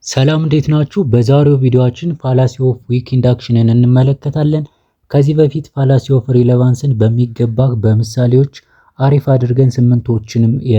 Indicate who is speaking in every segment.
Speaker 1: ሰላም እንዴት ናችሁ? በዛሬው ቪዲዮአችን fallacy of weak induction ን እንመለከታለን። ከዚህ በፊት fallacy of relevance ን በሚገባ በምሳሌዎች አሪፍ አድርገን ስምንቶችንም የ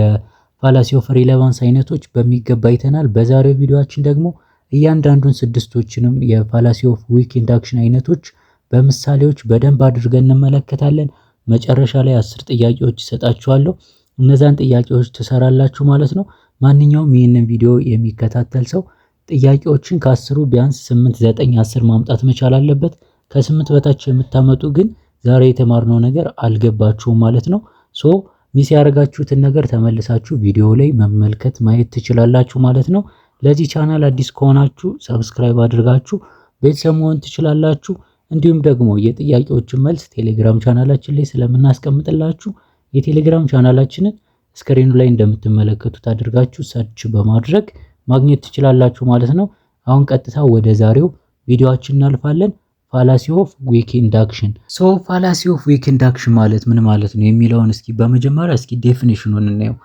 Speaker 1: fallacy of relevance አይነቶች በሚገባ አይተናል። በዛሬው ቪዲዮአችን ደግሞ እያንዳንዱን ስድስቶችንም የ fallacy of weak induction አይነቶች በምሳሌዎች በደንብ አድርገን እንመለከታለን። መጨረሻ ላይ 10 ጥያቄዎች ይሰጣችኋለሁ። እነዛን ጥያቄዎች ትሰራላችሁ ማለት ነው። ማንኛውም ይህንን ቪዲዮ የሚከታተል ሰው ጥያቄዎችን ከ10ሩ ቢያንስ 8፣ 9፣ 10 ማምጣት መቻል አለበት። ከ8 በታች የምታመጡ ግን ዛሬ የተማርነው ነገር አልገባችሁም ማለት ነው። So miss ያደረጋችሁትን ነገር ተመልሳችሁ ቪዲዮ ላይ መመልከት ማየት ትችላላችሁ ማለት ነው። ለዚህ ቻናል አዲስ ከሆናችሁ subscribe አድርጋችሁ ቤተሰብ መሆን ትችላላችሁ። እንዲሁም ደግሞ የጥያቄዎችን መልስ ቴሌግራም ቻናላችን ላይ ስለምናስቀምጥላችሁ የቴሌግራም ቻናላችንን screen ኑ ላይ እንደምትመለከቱት አድርጋችሁ search በማድረግ ማግኘት ትችላላችሁ ማለት ነው። አሁን ቀጥታ ወደ ዛሬው ቪዲዮአችን እናልፋለን። Fallacy of weak induction። So fallacy of weak induction ማለት ምን ማለት ነው የሚለውን እስኪ በመጀመሪያ እስኪ definition ኑን እናየው።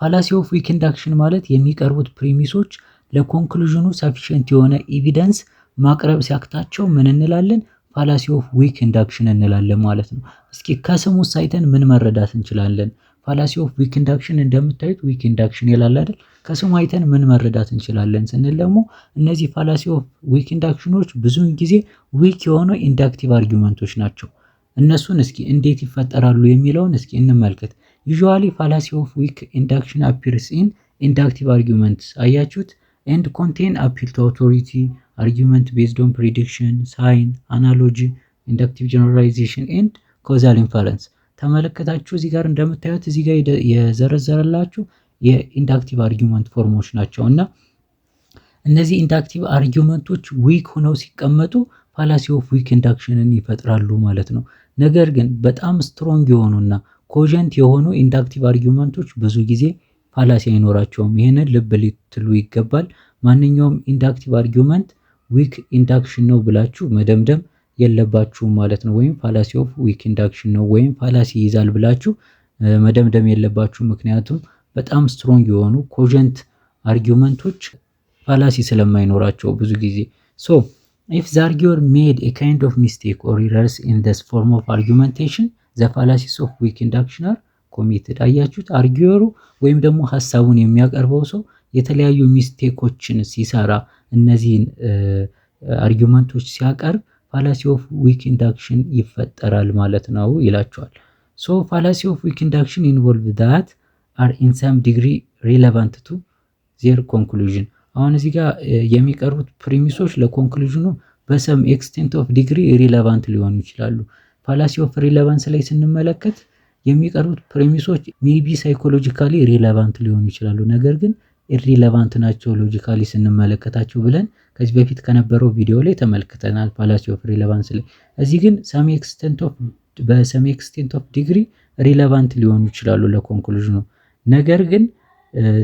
Speaker 1: Fallacy of weak induction ማለት የሚቀርቡት premise ኦች ለ conclusion ኑ sufficient የሆነ evidence ማቅረብ ሲያቅታቸው ምን እንላለን? Fallacy of weak induction እንላለን ማለት ነው። እስኪ ከስሙ ሳይተን ምን መረዳት እንችላለን? Fallacy of weak induction እንደምታዩት weak induction ይላል አይደል? ከስሙ አይተን ምን መረዳት እንችላለን ስንል ደግሞ እነዚህ fallacy of weak induction ኖች ብዙውን ጊዜ weak የሆኑ inductive argument ኦች ናቸው። እነሱን እስኪ እንዴት ይፈጠራሉ የሚለውን እስኪ እንመልከት። Usually fallacy of weak induction appears in inductive arguments፣ አያችሁት፣ and contain appeal to authority, argument based on prediction, sign, analogy, inductive generalization and causal inference። ተመለከታችሁ፣ እዚህ ጋር እንደምታዩት እዚህ ጋር የዘረዘረላችሁ የ inductive argument form ኦች ናቸው። እና እነዚህ inductive argument ኦች weak ሆነው ሲቀመጡ fallacy of weak induction ን ይፈጥራሉ ማለት ነው። ነገር ግን በጣም strong የሆኑና cogent የሆኑ inductive argument ኦች ብዙ ጊዜ fallacy አይኖራቸውም። ይህንን ልብ ልትሉ ይገባል። ማንኛውም inductive argument weak induction ነው ብላችሁ መደምደም የለባችሁም ማለት ነው። ወይም fallacy of weak induction ነው ወይም fallacy ይይዛል ብላችሁ መደምደም የለባችሁም። ምክንያቱም በጣም strong የሆኑ cogent argument ኦች fallacy ስለማይኖራቸው ብዙ ጊዜ። So if the arguer made a kind of mistake or errors in this form of argumentation, the fallacies of weak induction are committed። አያችሁት? Arguer ኡ ወይም ደግሞ ሀሳቡን የሚያቀርበው ሰው የተለያዩ mistake ኦችን ሲሰራ፣ እነዚህን argument ኦች ሲያቀርብ fallacy of weak induction ይፈጠራል ማለት ነው ይላቸዋል። So fallacy of weak induction involve that are in some degree relevant to their conclusion። አሁን እዚህ ጋር የሚቀርቡት premise ኦች ለ conclusion ኑ በ some extent of degree relevant ሊሆኑ ይችላሉ። Fallacy of relevance ላይ ስንመለከት የሚቀርቡት premise ኦች maybe psychologically relevant ሊሆኑ ይችላሉ፣ ነገር ግን irrelevant ናቸው logically ስንመለከታቸው ብለን ከዚህ በፊት ከነበረው ቪዲዮ ላይ ተመልክተናል fallacy of relevance ላይ። እዚህ ግን some extent of በ some extent of degree relevant ሊሆኑ ይችላሉ ለ conclusion ኑ፣ ነገር ግን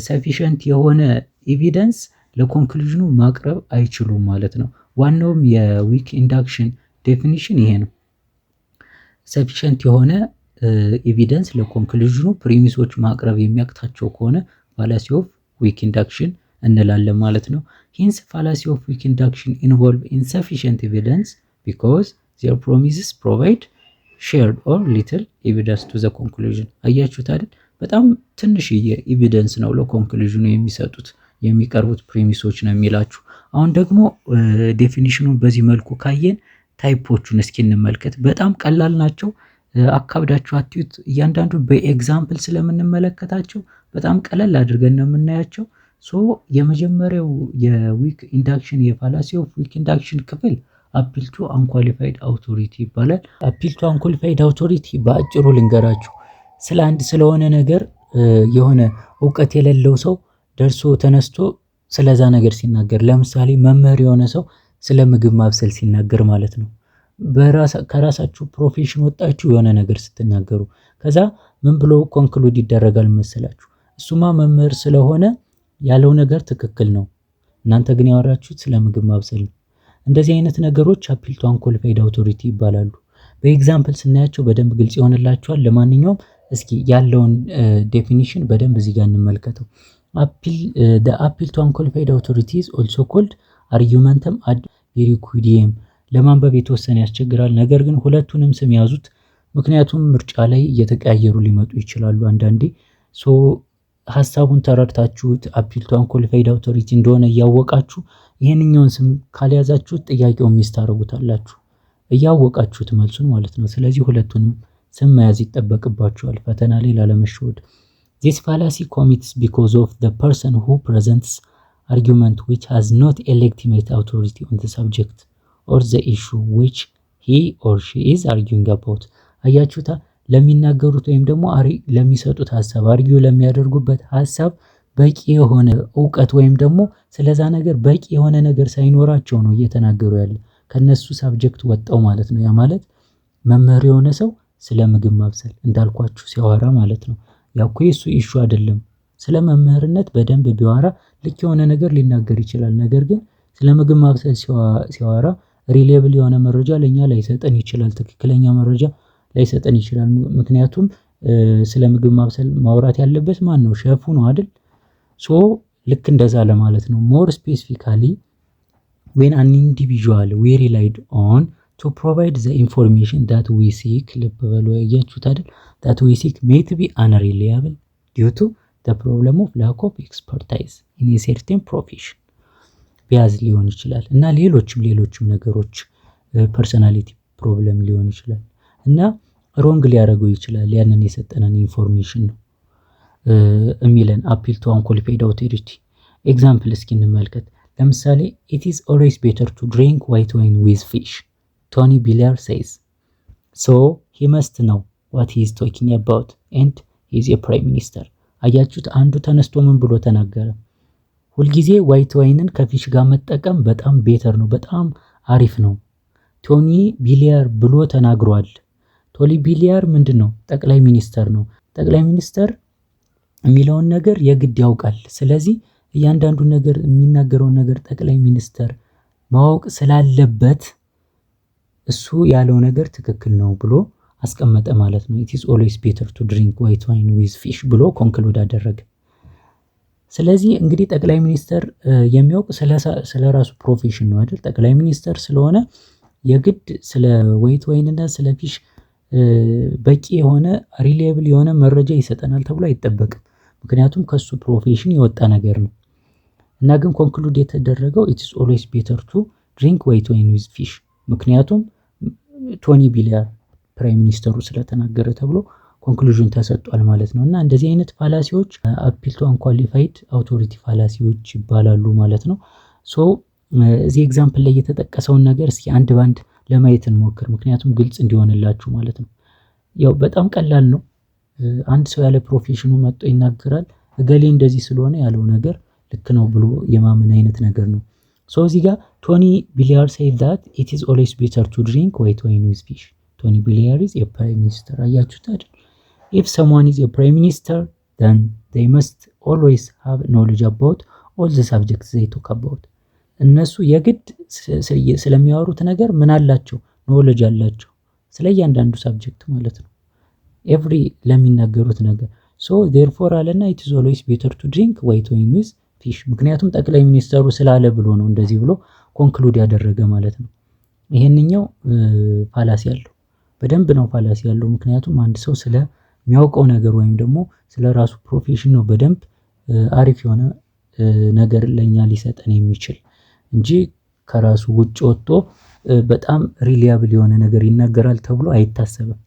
Speaker 1: sufficient የሆነ evidence ለ conclusion ኑ ማቅረብ አይችሉም ማለት ነው። ዋናውም የ weak induction definition ይሄ ነው። Sufficient የሆነ evidence ለ conclusion ኑ premise ኦች ማቅረብ የሚያቅታቸው ከሆነ fallacy of weak induction እንላለን ማለት ነው። Hence fallacy of weak induction involve insufficient evidence because their premises provide shared or little evidence to the conclusion። አያችሁት አይደል? በጣም ትንሽዬ evidence ነው ለ conclusion ኑ የሚሰጡት የሚቀርቡት premise ኦች ነው የሚላችሁ። አሁን ደግሞ definition ኑን በዚህ መልኩ ካየን type ኦቹን እስኪ እንመልከት። በጣም ቀላል ናቸው። አካብዳችሁ አትዩት። እያንዳንዱ በ example ስለምንመለከታቸው በጣም ቀለል አድርገን ነው የምናያቸው። So የመጀመሪያው የ weak induction የ fallacy of weak induction ክፍል appeal to unqualified authority ይባላል። Appeal to unqualified authority በአጭሩ ልንገራችሁ። ስለ አንድ ስለሆነ ነገር የሆነ እውቀት የሌለው ሰው ደርሶ ተነስቶ ስለዛ ነገር ሲናገር፣ ለምሳሌ መምህር የሆነ ሰው ስለ ምግብ ማብሰል ሲናገር ማለት ነው። ከራሳችሁ profession ወጣችሁ የሆነ ነገር ስትናገሩ፣ ከዛ ምን ብሎ conclude ይደረጋል መሰላችሁ? እሱማ መምህር ስለሆነ ያለው ነገር ትክክል ነው። እናንተ ግን ያወራችሁት ስለ ምግብ ማብሰል ነው። እንደዚህ አይነት ነገሮች appeal to unqualified authority ይባላሉ። በ example ስናያቸው በደንብ ግልጽ ይሆንላችኋል። ለማንኛውም እስኪ ያለውን definition በደንብ እዚህ ጋር እንመልከተው። Appeal to unqualified authority is also called argumentum ad verecundiam። ለማንበብ የተወሰነ ያስቸግራል። ነገር ግን ሁለቱንም ስም ያዙት። ምክንያቱም ምርጫ ላይ እየተቀያየሩ ሊመጡ ይችላሉ አንዳንዴ። So ሀሳቡን ተረድታችሁት appeal to unqualified authority እንደሆነ እያወቃችሁ ይህንኛውን ስም ካልያዛችሁት ጥያቄውን miss ታደርጉታላችሁ። እያወቃችሁት መልሱን ማለት ነው። ስለዚህ ሁለቱንም ስም መያዝ ይጠበቅባችኋል ፈተና ላይ ላለመሸወድ። This fallacy commits because of the person who presents argument which has not a legitimate authority on the subject or the issue which he or she is arguing about። አያችሁታ፣ ለሚናገሩት ወይም ደግሞ ለሚሰጡት ሀሳብ፣ argue ለሚያደርጉበት ሀሳብ በቂ የሆነ እውቀት ወይም ደግሞ ስለዛ ነገር በቂ የሆነ ነገር ሳይኖራቸው ነው እየተናገሩ ያለ፣ ከነሱ subject ወጥተው ማለት ነው። ያ ማለት መምህር የሆነ ሰው ስለ ምግብ ማብሰል እንዳልኳችሁ ሲያወራ ማለት ነው። ያው እኮ የሱ issue አይደለም። ስለ መምህርነት በደንብ ቢያወራ ልክ የሆነ ነገር ሊናገር ይችላል። ነገር ግን ስለ ምግብ ማብሰል ሲያወራ reliable የሆነ መረጃ ለእኛ ላይሰጠን ይችላል። ትክክለኛ መረጃ ላይሰጠን ይችላል። ምክንያቱም ስለ ምግብ ማብሰል ማውራት ያለበት ማነው? ሼፉ ነው አይደል? So ልክ እንደዛ ለማለት ነው። More specifically, when an individual we relied on to provide the information that we seek፣ ልብ በሉ፣ ያያችሁት አይደል? That we seek may be unreliable due to the problem of lack of expertise in a certain profession፣ bias ሊሆን ይችላል እና ሌሎችም ሌሎችም ነገሮች፣ personality problem ሊሆን ይችላል እና wrong ሊያደርገው ይችላል ያንን የሰጠንን information ነው የሚለን appeal to unqualified authority። Example እስኪ እንመልከት። ለምሳሌ "It is always better to drink white wine with fish," Tony Blair says, so he must know what he is talking about and he is a prime minister። አያችሁት? አንዱ ተነስቶ ምን ብሎ ተናገረ? ሁልጊዜ white wine ን ከ fish ጋር መጠቀም በጣም better ነው፣ በጣም አሪፍ ነው። ቶኒ ብሌየር ብሎ ተናግሯል። ቶኒ ብሌየር ምንድን ነው? ጠቅላይ ሚኒስተር ነው። ጠቅላይ ሚኒስተር የሚለውን ነገር የግድ ያውቃል። ስለዚህ እያንዳንዱን ነገር፣ የሚናገረውን ነገር ጠቅላይ ሚኒስተር ማወቅ ስላለበት እሱ ያለው ነገር ትክክል ነው ብሎ አስቀመጠ ማለት ነው። "It is always better to drink white wine with fish" ብሎ conclude አደረገ። ስለዚህ እንግዲህ ጠቅላይ ሚኒስተር የሚያውቅ ስለ ራሱ profession ነው አይደል? ጠቅላይ ሚኒስተር ስለሆነ የግድ ስለ white wine እና ስለ fish በቂ የሆነ፣ reliable የሆነ መረጃ ይሰጠናል ተብሎ አይጠበቅም። ምክንያቱም ከሱ profession የወጣ ነገር ነው። እና ግን conclude የተደረገው "It is always better to drink white wine with fish" ምክንያቱም ቶኒ ብሌየር prime minister ኡ ስለተናገረ ተብሎ conclusion ተሰጥቷል ማለት ነው። እና እንደዚህ አይነት fallacy ዎች appeal to unqualified authority fallacy ዎች ይባላሉ ማለት ነው። So እዚህ example ላይ የተጠቀሰውን ነገር እስኪ አንድ ባንድ ለማየት እንሞክር፣ ምክንያቱም ግልጽ እንዲሆንላችሁ ማለት ነው። ያው በጣም ቀላል ነው። አንድ ሰው ያለ profession ኑ መጥቶ ይናገራል። እገሌ እንደዚህ ስለሆነ ያለው ነገር ልክ ነው ብሎ የማመን አይነት ነገር ነው። So እዚህ ጋር Tony Blair said that it is always better to drink white wine with fish። Tony Blair is a prime minister። አያችሁት አይደል? If someone is a prime minister, then they must always have knowledge about all the subjects they talk about። እነሱ የግድ ስለሚያወሩት ነገር ምን አላቸው? Knowledge አላቸው ስለ እያንዳንዱ subject ማለት ነው። Every ለሚናገሩት ነገር። So therefore አለና "It is always better to drink white wine with fish" ምክንያቱም ጠቅላይ ሚኒስተሩ ስላለ ብሎ ነው እንደዚህ ብሎ conclude ያደረገ ማለት ነው። ይሄንኛው fallacy አለው፣ በደንብ ነው fallacy ያለው። ምክንያቱም አንድ ሰው ስለሚያውቀው ነገር ወይም ደግሞ ስለ ራሱ profession ነው በደንብ አሪፍ የሆነ ነገር ለእኛ ሊሰጠን የሚችል እንጂ ከራሱ ውጭ ወጥቶ በጣም reliable የሆነ ነገር ይናገራል ተብሎ አይታሰብም።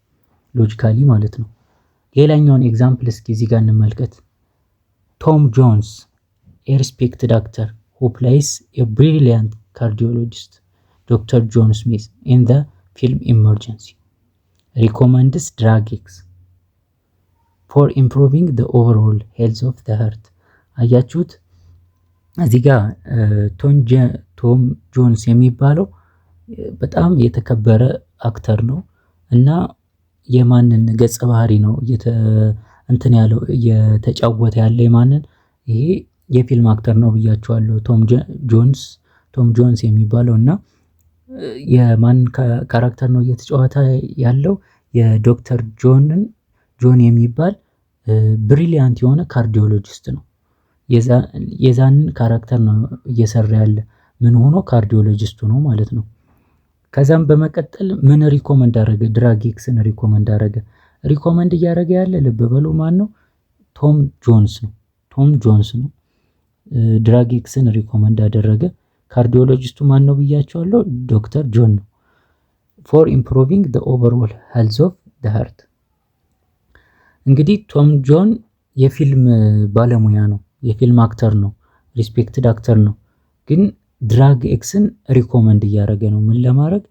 Speaker 1: Logically ማለት ነው። ሌላኛውን example እስኪ እዚህ ጋር እንመልከት። Tom Jones, a respected actor who plays a brilliant cardiologist Doctor John Smith in the film Emergency, recommends drug X for improving the overall health of the heart። አያችሁት? እዚህ ጋር ቶም ጆንስ የሚባለው በጣም የተከበረ actor ነው እና የማንን ገጸ ባህሪ ነው እንትን ያለው፣ እየተጫወተ ያለ የማንን? ይሄ የፊልም actor ነው ብያችኋለሁ። ቶም ጆንስ የሚባለው እና የማንን character ነው እየተጫወተ ያለው? የዶክተር ጆንን፣ ጆን የሚባል brilliant የሆነ cardiologist ነው። የዛንን character ነው እየሰራ ያለ፣ ምን ሆኖ? Cardiologist ኡ ነው ማለት ነው። ከዛም በመቀጠል ምን recommend አደረገ? Drug X ን recommend አደረገ። Recommend እያደረገ ያለ፣ ልብ በሉ፣ ማን ነው? ቶም ጆንስ ነው። ቶም ጆንስ ነው። Drug X ን recommend አደረገ። Cardiologist ኡ ማን ነው ብያችኋለሁ? ዶክተር ጆን ነው። For improving the overall health of the heart። እንግዲህ ቶም ጆን የፊልም ባለሙያ ነው፣ የፊልም actor ነው፣ respected actor ነው። ግን drug X ን recommend እያደረገ ነው። ምን ለማድረግ?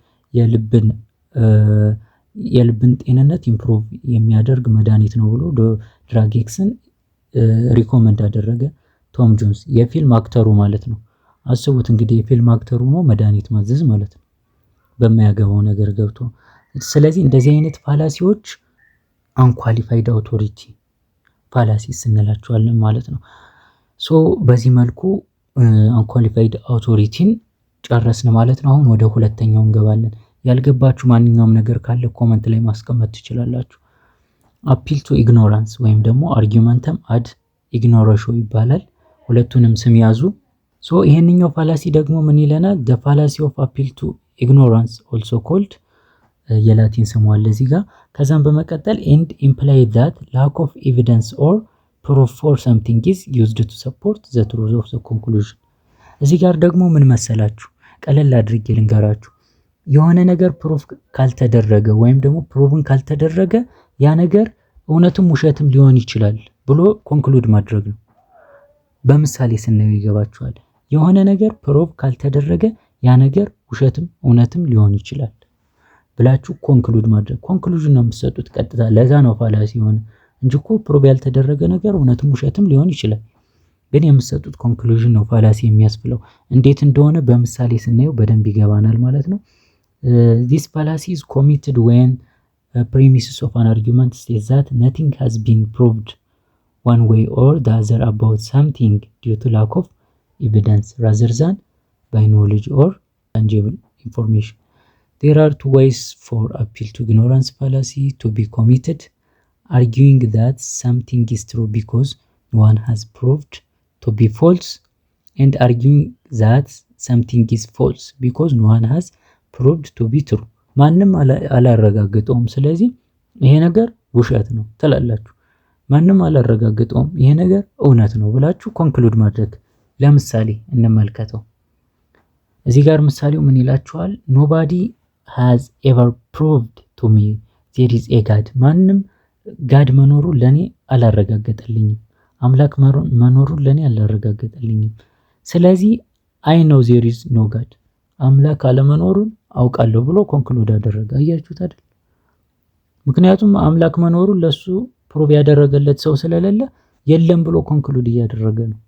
Speaker 1: የልብን ጤንነት improve የሚያደርግ መድኃኒት ነው ብሎ drug X ን recommend አደረገ ቶም ጆንስ፣ የፊልም actor ኡ ማለት ነው። አስቡት እንግዲህ፣ የፊልም actor ኡ ነው መድኃኒት ማዘዝ ማለት ነው፣ በማያገባው ነገር ገብቶ። ስለዚህ እንደዚህ አይነት fallacy ዎች unqualified authority fallacies እንላቸዋለን ማለት ነው። So በዚህ መልኩ unqualified authority ን ጨረስን ማለት ነው። አሁን ወደ ሁለተኛው እንገባለን። ያልገባችሁ ማንኛውም ነገር ካለ comment ላይ ማስቀመጥ ትችላላችሁ። Appeal to ignorance ወይም ደግሞ argumentum ad ignorantiam ይባላል። ሁለቱንም ስም ያዙ። So ይሄንኛው fallacy ደግሞ ምን ይለናል? The fallacy of appeal to ignorance also called፣ የላቲን ስሙ አለ እዚህ ጋር። ከዛም በመቀጠል and imply that lack of evidence or proof for something is used to support the truth of the conclusion። እዚህ ጋር ደግሞ ምን መሰላችሁ? ቀለል አድርጌ ልንገራችሁ። የሆነ ነገር proof ካልተደረገ ወይም ደግሞ proven ካልተደረገ ያ ነገር እውነትም ውሸትም ሊሆን ይችላል ብሎ conclude ማድረግ ነው። በምሳሌ ስናየው ይገባችኋል። የሆነ ነገር prove ካልተደረገ ያ ነገር ውሸትም እውነትም ሊሆን ይችላል ብላችሁ conclude ማድረግ፣ conclusion ነው የምትሰጡት ቀጥታ። ለዛ ነው fallacy የሆነ እንጂ እኮ prove ያልተደረገ ነገር እውነትም ውሸትም ሊሆን ይችላል። ግን የምትሰጡት conclusion ነው fallacy የሚያስብለው። እንዴት እንደሆነ በምሳሌ ስናየው በደንብ ይገባናል ማለት ነው። This fallacy is committed when premises of an argument state that nothing has been proved one way or the other about something due to lack of evidence rather than by knowledge or tangible information። There are two ways for appeal to ignorance fallacy to be committed: arguing that something is true because no one has proved to be false and arguing that something is false because no one has proved to be true። ማንም አላረጋገጠውም፣ ስለዚህ ይሄ ነገር ውሸት ነው ትላላችሁ። ማንም አላረጋገጠውም፣ ይሄ ነገር እውነት ነው ብላችሁ conclude ማድረግ። ለምሳሌ እንመልከተው። እዚህ ጋር ምሳሌው ምን ይላችኋል? Nobody has ever proved to me there is a God። ማንም God መኖሩን ለኔ አላረጋገጠልኝም። አምላክ መኖሩን ለኔ አላረጋገጠልኝም። ስለዚህ I know there is no God፣ አምላክ አለመኖሩን አውቃለሁ ብሎ conclude አደረገ። አያችሁት አይደል? ምክንያቱም አምላክ መኖሩን ለሱ prove ያደረገለት ሰው ስለሌለ የለም ብሎ conclude እያደረገ ነው።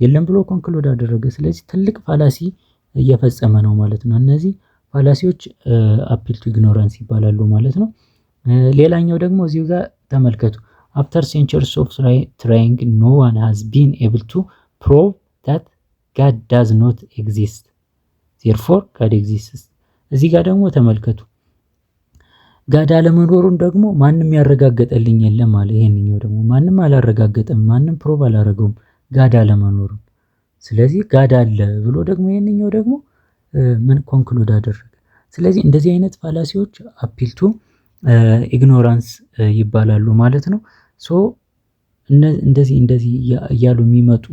Speaker 1: የለም ብሎ conclude አደረገ። ስለዚህ ትልቅ fallacy እየፈጸመ ነው ማለት ነው። እነዚህ fallacy ዎች appeal to ignorance ይባላሉ ማለት ነው። ሌላኛው ደግሞ እዚሁ ጋር ተመልከቱ። After centuries of trying, no one has been able to prove that God does not exist, therefore God exists። እዚህ ጋር ደግሞ ተመልከቱ። God አለመኖሩን ደግሞ ማንም ያረጋገጠልኝ የለም አለ። ይሄንኛው ደግሞ ማንም አላረጋገጠም፣ ማንም prove አላረገውም God አለመኖሩን። ስለዚህ God አለ ብሎ ደግሞ ይሄንኛው ደግሞ ምን conclude አደረገ። ስለዚህ እንደዚህ አይነት fallacy ዎች appeal to ignorance ይባላሉ ማለት ነው። So እንደዚህ እንደዚህ እያሉ የሚመጡ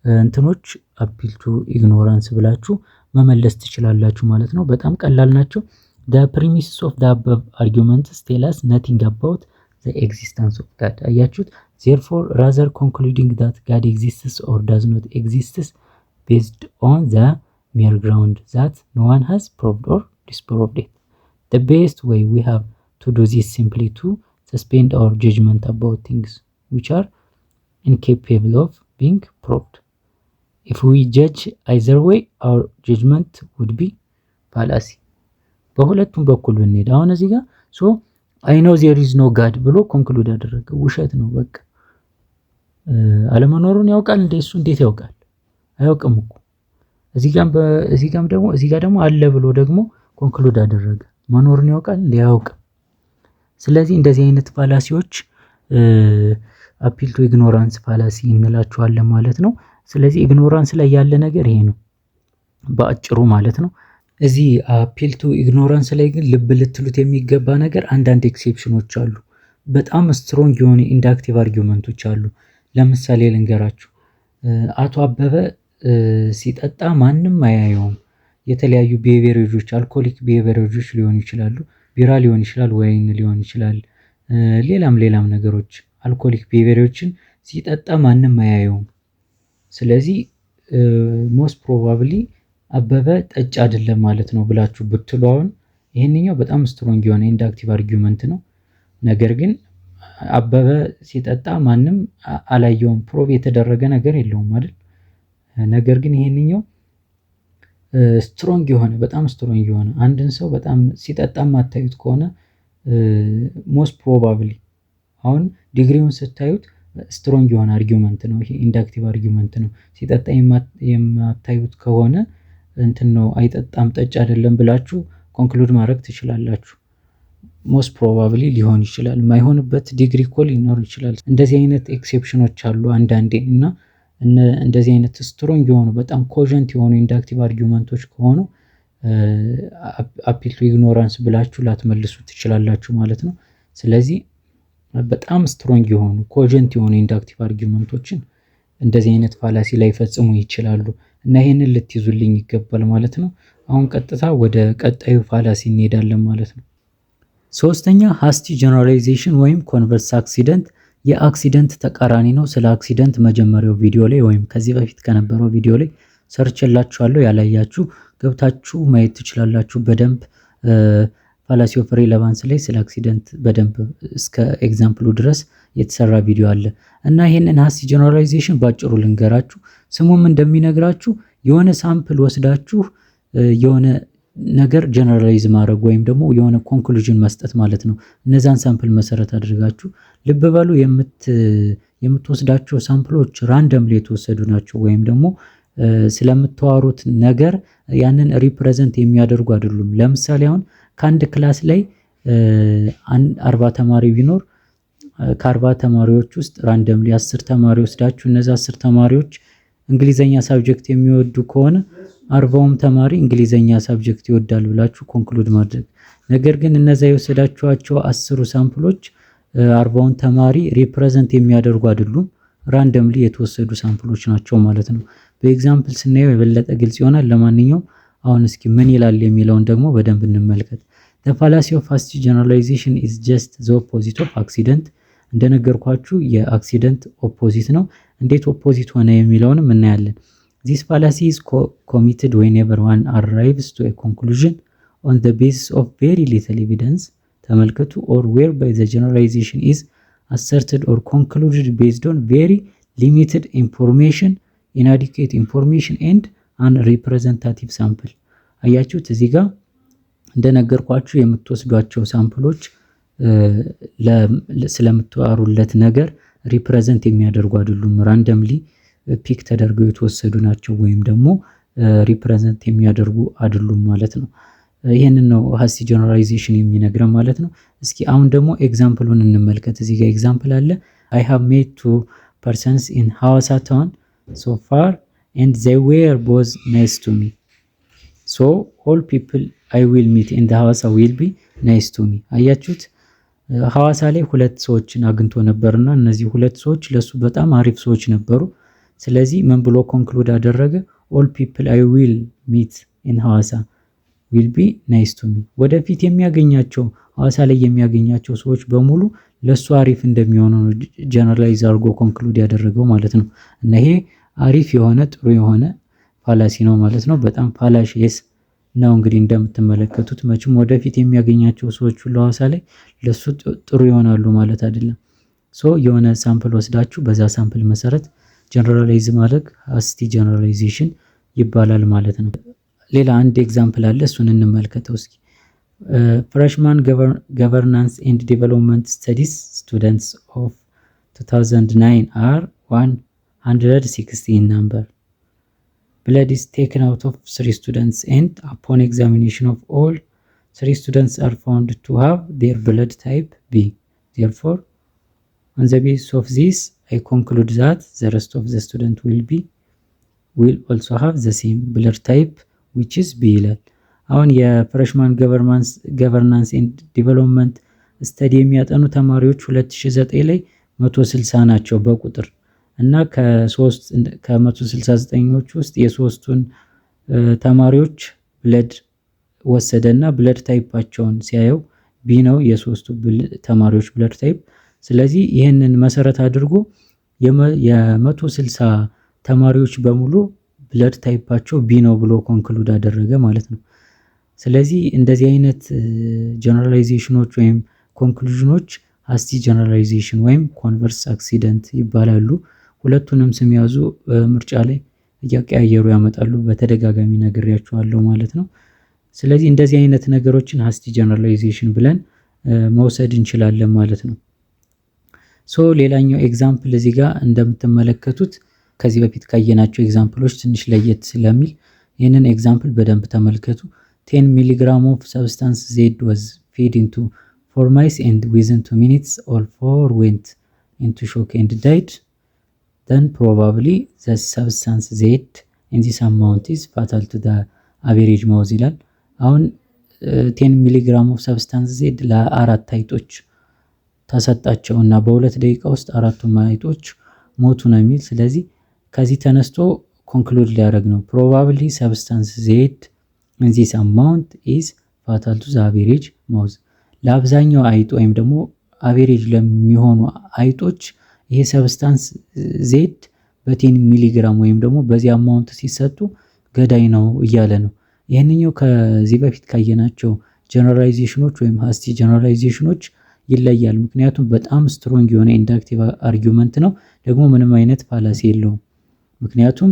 Speaker 1: እንትኖች appeal to ignorance ብላችሁ መመለስ ትችላላችሁ ማለት ነው። በጣም ቀላል ናቸው። The premises of the above arguments tell us nothing about the existence of God። አያችሁት? Therefore, rather concluding that God exists or does not exists based on the mere ground that no one has proved or disproved it. The best way we have to do this simply to suspend our judgment about things which are incapable of being proved. If we judge either way, our judgment would be fallacy። በሁለቱም በኩል ብንሄድ አሁን እዚህ ጋር so I know there is no God ብሎ conclude ያደረገ ውሸት ነው። በቃ አለመኖሩን ያውቃል እንዴ? እሱ እንዴት ያውቃል? አያውቅም እኮ። እዚህ ጋም ደግሞ፣ እዚህ ጋር ደግሞ አለ ብሎ ደግሞ conclude አደረገ። መኖሩን ያውቃል እንዴ? አያውቅም። ስለዚህ እንደዚህ አይነት fallacy ዎች Appeal to ignorance fallacy እንላቸዋለን ማለት ነው። ስለዚህ ignorance ላይ ያለ ነገር ይሄ ነው በአጭሩ ማለት ነው። እዚህ appeal to ignorance ላይ ግን ልብ ልትሉት የሚገባ ነገር አንዳንድ ኤክሴፕሽኖች አሉ። በጣም strong የሆኑ inductive argument ኦች አሉ። ለምሳሌ ልንገራችሁ። አቶ አበበ ሲጠጣ ማንም አያየውም። የተለያዩ beverage ኦች፣ alcoholic beverage ኦች ሊሆኑ ይችላሉ። ቢራ ሊሆን ይችላል፣ ወይን ሊሆን ይችላል፣ ሌላም ሌላም ነገሮች፣ alcoholic beverage ኦችን ሲጠጣ ማንም አያየውም። ስለዚህ most probably አበበ ጠጭ አይደለም ማለት ነው ብላችሁ ብትሉ አሁን ይሄንኛው በጣም strong የሆነ inductive argument ነው። ነገር ግን አበበ ሲጠጣ ማንም አላየውም፣ prove የተደረገ ነገር የለውም አይደል? ነገር ግን ይሄንኛው strong የሆነ፣ በጣም strong የሆነ፣ አንድን ሰው በጣም ሲጠጣ የማታዩት ከሆነ most probably አሁን ዲግሪውን ስታዩት strong የሆነ argument ነው። ይሄ inductive argument ነው። ሲጠጣ የማታዩት ከሆነ እንትን ነው፣ አይጠጣም፣ ጠጭ አይደለም ብላችሁ conclude ማድረግ ትችላላችሁ። Most probably ሊሆን ይችላል። የማይሆንበት ዲግሪ እኮ ሊኖር ይችላል። እንደዚህ አይነት ኤክሴፕሽኖች አሉ አንዳንዴ። እና እንደዚህ አይነት strong የሆኑ፣ በጣም cogent የሆኑ inductive argument ኦች ከሆኑ appeal to ignorance ብላችሁ ላትመልሱ ትችላላችሁ ማለት ነው። ስለዚህ በጣም strong የሆኑ፣ cogent የሆኑ inductive argument ኦችን እንደዚህ አይነት fallacy ላይፈጽሙ ይችላሉ እና ይሄንን ልትይዙልኝ ይገባል ማለት ነው። አሁን ቀጥታ ወደ ቀጣዩ fallacy እንሄዳለን ማለት ነው። ሶስተኛ hasty generalization ወይም converse accident የ accident ተቃራኒ ነው። ስለ accident መጀመሪያው ቪዲዮ ላይ ወይም ከዚህ በፊት ከነበረው ቪዲዮ ላይ ሰርቼላችኋለሁ። ያላያችሁ ገብታችሁ ማየት ትችላላችሁ። በደንብ fallacy of relevance ላይ ስለ accident በደንብ እስከ example ኡ ድረስ የተሰራ ቪዲዮ አለ። እና ይሄንን hasty generalization ባጭሩ ልንገራችሁ። ስሙም እንደሚነግራችሁ የሆነ sample ወስዳችሁ የሆነ ነገር generalize ማድረግ ወይም ደግሞ የሆነ conclusion መስጠት ማለት ነው። እነዛን sample መሰረት አድርጋችሁ፣ ልብ በሉ፣ የምትወስዳቸው sample ኦች randomly የተወሰዱ ናቸው ወይም ደግሞ ስለምታወሩት ነገር ያንን represent የሚያደርጉ አይደሉም። ለምሳሌ አሁን ከአንድ class ላይ 40 ተማሪ ቢኖር ከ40 ተማሪዎች ውስጥ randomly 10 ተማሪ ወስዳችሁ እነዛ 10 ተማሪዎች እንግሊዘኛ subject የሚወዱ ከሆነ 40ውም ተማሪ እንግሊዘኛ subject ይወዳል ብላችሁ conclude ማድረግ። ነገር ግን እነዛ የወሰዳችኋቸው 10ሩ sample ኦች 40ውን ተማሪ represent የሚያደርጉ አይደሉም። Randomly የተወሰዱ sample ኦች ናቸው ማለት ነው። በ example ስናየው የበለጠ ግልጽ ይሆናል። ለማንኛውም አሁን እስኪ ምን ይላል የሚለውን ደግሞ በደንብ እንመልከት። The fallacy of hasty generalization is just the opposite of accident። እንደነገርኳችሁ የ accident opposite ነው። እንዴት opposite ሆነ የሚለውንም እናያለን። This fallacy is committed whenever one arrives to a conclusion on the basis of very little evidence፣ ተመልከቱ፣ or whereby the generalization is asserted or concluded based on very limited information, inadequate information and unrepresentative sample። አያችሁት፣ እዚህ ጋር እንደነገርኳችሁ የምትወስዷቸው sample ኦች ስለምታወሩለት ነገር represent የሚያደርጉ አይደሉም። Randomly pick ተደርገው የተወሰዱ ናቸው ወይም ደግሞ represent የሚያደርጉ አይደሉም ማለት ነው። ይህንን ነው hasty generalization የሚነግረን ማለት ነው። እስኪ አሁን ደግሞ example ኡን እንመልከት። እዚህ ጋር example አለ። I have met two persons in Hawassa town so far and they were both nice to me, so all people I will meet in Hawassa will be nice to me። አያችሁት? ሐዋሳ ላይ ሁለት ሰዎችን አግኝቶ ነበርና እነዚህ ሁለት ሰዎች ለሱ በጣም አሪፍ ሰዎች ነበሩ። ስለዚህ ምን ብሎ conclude አደረገ? All people I will meet in Hawassa will be nice to me። ወደፊት የሚያገኛቸው፣ ሐዋሳ ላይ የሚያገኛቸው ሰዎች በሙሉ ለሱ አሪፍ እንደሚሆኑ ነው generalize አድርጎ conclude ያደረገው ማለት ነው። እና ይሄ አሪፍ የሆነ፣ ጥሩ የሆነ fallacy ነው ማለት ነው። በጣም fallacious ነው። እንግዲህ እንደምትመለከቱት መቼም ወደፊት የሚያገኛቸው ሰዎች ሁሉ ሐዋሳ ላይ ለሱ ጥሩ ይሆናሉ ማለት አይደለም። So የሆነ sample ወስዳችሁ በዛ sample መሰረት generalize ማድረግ hasty generalization ይባላል ማለት ነው። ሌላ አንድ example አለ፣ እሱን እንመልከተው እስኪ። Freshman governance and development studies students of 2009 are 160 number. Blood is taken out of three students and upon examination of all three students are found to have their blood type B. Therefore, On the basis of this, I conclude that the rest of the student will also have the same blood type, which is B ይላል። አሁን የ freshman governance and development study የሚያጠኑ ተማሪዎች 2009 ላይ 160 ናቸው በቁጥር። እና ከሶስት ከ169ኞች ውስጥ የሶስቱን ተማሪዎች blood ወሰደ እና blood type ኣቸውን ሲያየው B ነው የሶስቱ ተማሪዎች blood type። ስለዚህ ይህንን መሰረት አድርጎ የ160 ተማሪዎች በሙሉ blood type ኣቸው B ነው ብሎ conclude አደረገ ማለት ነው። ስለዚህ እንደዚህ አይነት generalization ኖች ወይም conclusion ኖች hasty generalization ወይም converse accident ይባላሉ። ሁለቱንም ስም ያዙ፣ ምርጫ ላይ እያቀያየሩ ያመጣሉ። በተደጋጋሚ ነግሬያችኋለሁ ማለት ነው። ስለዚህ እንደዚህ አይነት ነገሮችን hasty generalization ብለን መውሰድ እንችላለን ማለት ነው። So ሌላኛው example እዚህ ጋር እንደምትመለከቱት ከዚህ በፊት ካየናቸው example ኦች ትንሽ ለየት ስለሚል ይህንን example በደንብ ተመልከቱ። 10 milligram of substance Z was fed into four mice and within 2 minutes all four went into shock and died. Then probably the substance Z in this amount is fatal to the average mouse ይላል። አሁን 10 milligram of substance Z ለአራት አይጦች ተሰጣቸው እና በ2 ደቂቃ ውስጥ አራቱም አይጦች ሞቱ ነው የሚል። ስለዚህ ከዚህ ተነስቶ conclude ሊያደርግ ነው። Probably substance Z in this amount is fatal to the average mouse። ለአብዛኛው አይጥ ወይም ደግሞ average ለሚሆኑ አይጦች ይሄ substance Z በ 10 milligram ወይም ደግሞ በዚህ amount ሲሰጡ ገዳይ ነው እያለ ነው። ይህንኛው ከዚህ በፊት ካየናቸው generalization ኖች ወይም hasty generalization ኖች ይለያል። ምክንያቱም በጣም strong የሆነ inductive argument ነው። ደግሞ ምንም አይነት fallacy የለውም። ምክንያቱም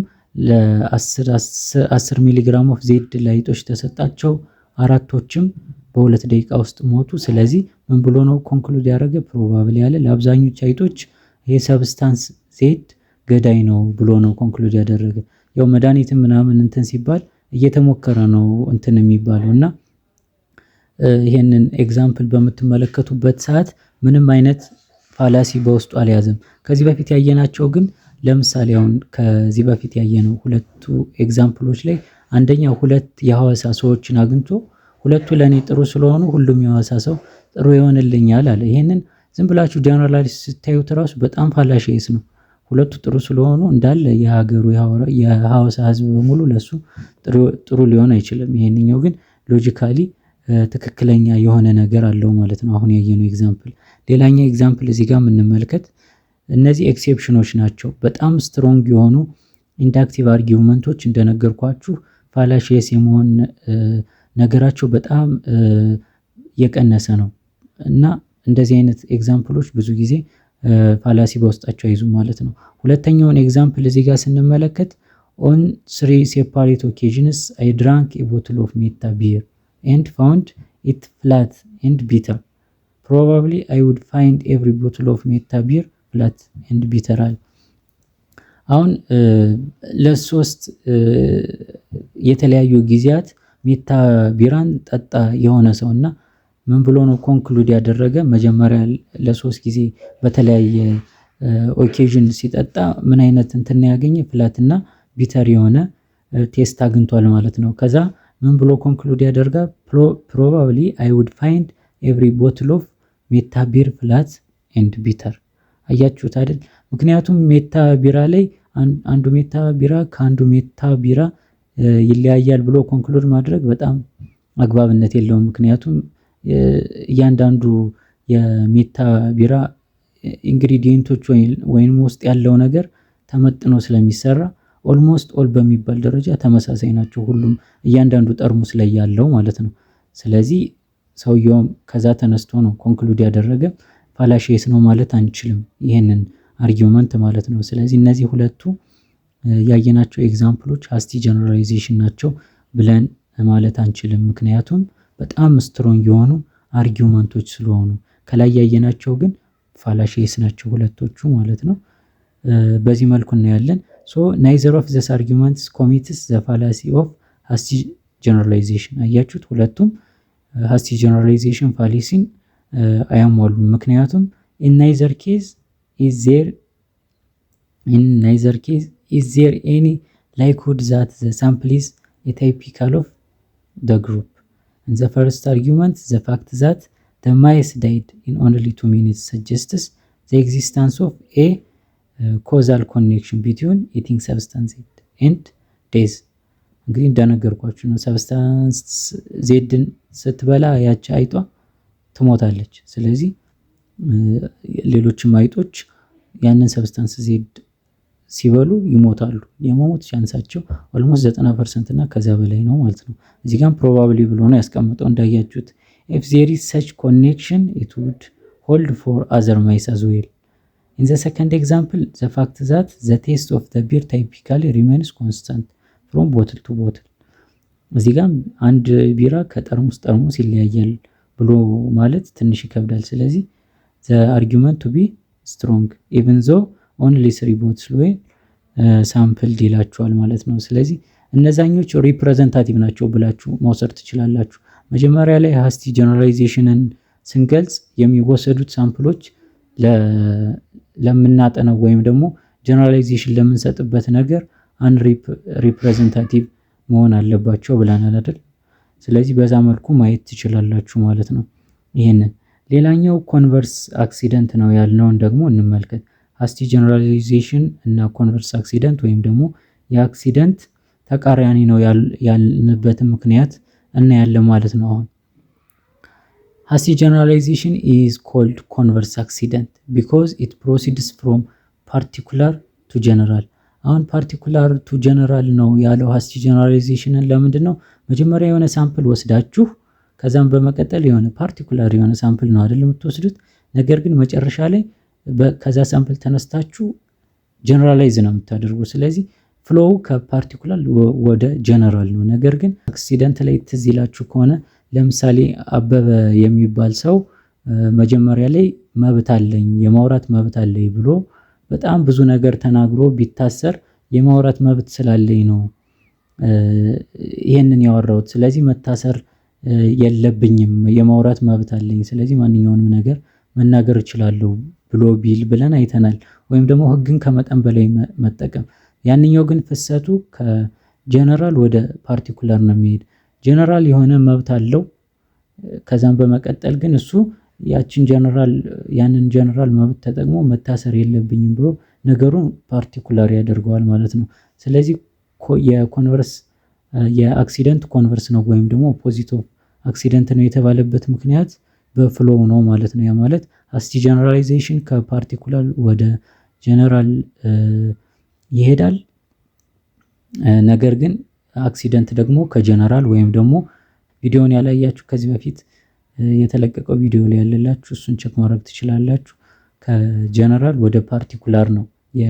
Speaker 1: ለ10 milligram of Z ለአይጦች ተሰጣቸው፣ አራቶችም በ2 ደቂቃ ውስጥ ሞቱ። ስለዚህ ምን ብሎ ነው conclude ያደረገ? Probably ያለ ለአብዛኞቹ አይጦች ይሄ substance Z ገዳይ ነው ብሎ ነው conclude ያደረገ። ያው መድኃኒትም ምናምን እንትን ሲባል እየተሞከረ ነው እንትን የሚባለው። እና ይሄንን example በምትመለከቱበት ሰዓት ምንም አይነት fallacy በውስጡ አልያዘም። ከዚህ በፊት ያየናቸው ግን፣ ለምሳሌ አሁን ከዚህ በፊት ያየነው ሁለቱ example ኦች ላይ አንደኛው ሁለት የሐዋሳ ሰዎችን አግኝቶ ሁለቱ ለእኔ ጥሩ ስለሆኑ ሁሉም የሐዋሳ ሰው ጥሩ ይሆንልኛል አለ። ይሄንን ዝም ብላችሁ generalize ስታዩት ራሱ በጣም fallacious ነው። ሁለቱ ጥሩ ስለሆኑ እንዳለ የሀገሩ የሐዋሳ ህዝብ በሙሉ ለሱ ጥሩ ሊሆን አይችልም። ይሄንኛው ግን logically ትክክለኛ የሆነ ነገር አለው ማለት ነው። አሁን ያየነው example። ሌላኛው example እዚህ ጋር የምንመልከት እነዚህ exception ኖች ናቸው። በጣም strong የሆኑ inductive argument ኦች እንደነገርኳችሁ fallacious የመሆን ነገራቸው በጣም የቀነሰ ነው። እና እንደዚህ አይነት example ኦች ብዙ ጊዜ fallacy በውስጣቸው አይዙም ማለት ነው። ሁለተኛውን example እዚህ ጋር ስንመለከት on three separate occasions I drank a bottle of Meta beer and found it flat and bitter. Probably I would find every bottle of Meta beer flat and bitter አለ። አሁን ለሶስት የተለያዩ ጊዜያት ሜታ ቢራን ጠጣ የሆነ ሰው። እና ምን ብሎ ነው conclude ያደረገ? መጀመሪያ ለሶስት ጊዜ በተለያየ occasion ሲጠጣ ምን አይነት እንትን ያገኘ? Flat እና bitter የሆነ taste አግኝቷል ማለት ነው። ከዛ ምን ብሎ conclude ያደርጋል? Probably I would find every bottle of Meta beer flat and bitter። አያችሁት አይደል? ምክንያቱም ሜታ ቢራ ላይ አንዱ ሜታ ቢራ ከአንዱ ሜታ ቢራ ይለያያል ብሎ conclude ማድረግ በጣም አግባብነት የለውም። ምክንያቱም እያንዳንዱ የሜታ ቢራ ingredient ኦች ወይም ውስጥ ያለው ነገር ተመጥኖ ስለሚሰራ almost all በሚባል ደረጃ ተመሳሳይ ናቸው። ሁሉም እያንዳንዱ ጠርሙስ ላይ ያለው ማለት ነው። ስለዚህ ሰውየውም ከዛ ተነስቶ ነው conclude ያደረገ። Fallacious ነው ማለት አንችልም ይሄንን argument ማለት ነው። ስለዚህ እነዚህ ሁለቱ ያየናቸው example ኦች hasty generalization ናቸው ብለን ማለት አንችልም። ምክንያቱም በጣም strong የሆኑ argument ኦች ስለሆኑ። ከላይ ያየናቸው ግን fallacious ናቸው ሁለቶቹ ማለት ነው። በዚህ መልኩ እናያለን። So neither of these arguments commits the fallacy of hasty generalization። አያችሁት፣ ሁለቱም hasty generalization fallacy ን አያሟሉም። ምክንያቱም in neither case Is there in neither case is there any likelihood that the sample is atypical of the group? In the first argument, the fact that the mice died in only 2 minutes suggests the existence of a causal connection between eating substance and death። እንግዲህ እንደነገርኳችሁ ነው። Substance Z ን ስትበላ ያቺ አይጧ ትሞታለች። ስለዚህ ሌሎችም አይጦች ያንን substance Z ሲበሉ ይሞታሉ። የመሞት chance ኣቸው almost 90% እና ከዛ በላይ ነው ማለት ነው። እዚህ ጋም probably ብሎ ነው ያስቀመጠው እንዳያችሁት። If there is such connection, it would hold for other mice as well. In the second example, the fact that the taste of the beer typically remains constant from bottle to bottle። እዚህ ጋም አንድ ቢራ ከጠርሙስ ጠርሙስ ይለያያል ብሎ ማለት ትንሽ ይከብዳል። ስለዚህ the argument to be strong even though only three bottles were sampled ይላችኋል ማለት ነው። ስለዚህ እነዛኞች representative ናቸው ብላችሁ መውሰድ ትችላላችሁ። መጀመሪያ ላይ hasty generalization ን ስንገልጽ የሚወሰዱት sample ኦች ለምናጠነው ወይም ደግሞ generalization ለምንሰጥበት ነገር unrepresentative መሆን አለባቸው ብለናል አይደል? ስለዚህ በዛ መልኩ ማየት ትችላላችሁ ማለት ነው። ይሄንን ሌላኛው converse accident ነው ያልነውን ደግሞ እንመልከት። Hasty generalization እና converse accident ወይም ደግሞ የ accident ተቃራኒ ነው ያልንበትን ምክንያት እናያለን ማለት ነው። አሁን hasty generalization is called converse accident because it proceeds from particular to general። አሁን particular to general ነው ያለው hasty generalization ን ለምንድን ነው? መጀመሪያ የሆነ sample ወስዳችሁ ከዛም በመቀጠል የሆነ particular የሆነ sample ነው አይደል የምትወስዱት። ነገር ግን መጨረሻ ላይ ከዛ sample ተነስታችሁ generalize ነው የምታደርጉ። ስለዚህ flow ከ particular ወደ ጀነራል ነው። ነገር ግን accident ላይ ትዝ ይላችሁ ከሆነ፣ ለምሳሌ አበበ የሚባል ሰው መጀመሪያ ላይ መብት አለኝ፣ የማውራት መብት አለኝ ብሎ በጣም ብዙ ነገር ተናግሮ ቢታሰር፣ የማውራት መብት ስላለኝ ነው ይሄንን ያወራሁት፣ ስለዚህ መታሰር የለብኝም፣ የማውራት መብት አለኝ፣ ስለዚህ ማንኛውንም ነገር መናገር እችላለሁ ብሎ ቢል ብለን አይተናል። ወይም ደግሞ ህግን ከመጠን በላይ መጠቀም። ያንኛው ግን ፍሰቱ ከጀነራል ወደ particular ነው የሚሄድ። ጀነራል የሆነ መብት አለው። ከዛም በመቀጠል ግን እሱ ያችን ጀነራል ያንን ጀነራል መብት ተጠቅሞ መታሰር የለብኝም ብሎ ነገሩን particular ያደርገዋል ማለት ነው። ስለዚህ የ converse የ accident converse ነው ወይም ደግሞ opposite of accident ነው የተባለበት ምክንያት በ flow ነው ማለት ነው። ያ ማለት hasty generalization ከ particular ወደ ጀነራል ይሄዳል። ነገር ግን accident ደግሞ ከጀነራል ወይም ደግሞ ቪዲዮውን ያላያችሁ ከዚህ በፊት የተለቀቀው ቪዲዮ ላይ ያለላችሁ እሱን check ማድረግ ትችላላችሁ። ከጀነራል ወደ particular ነው የ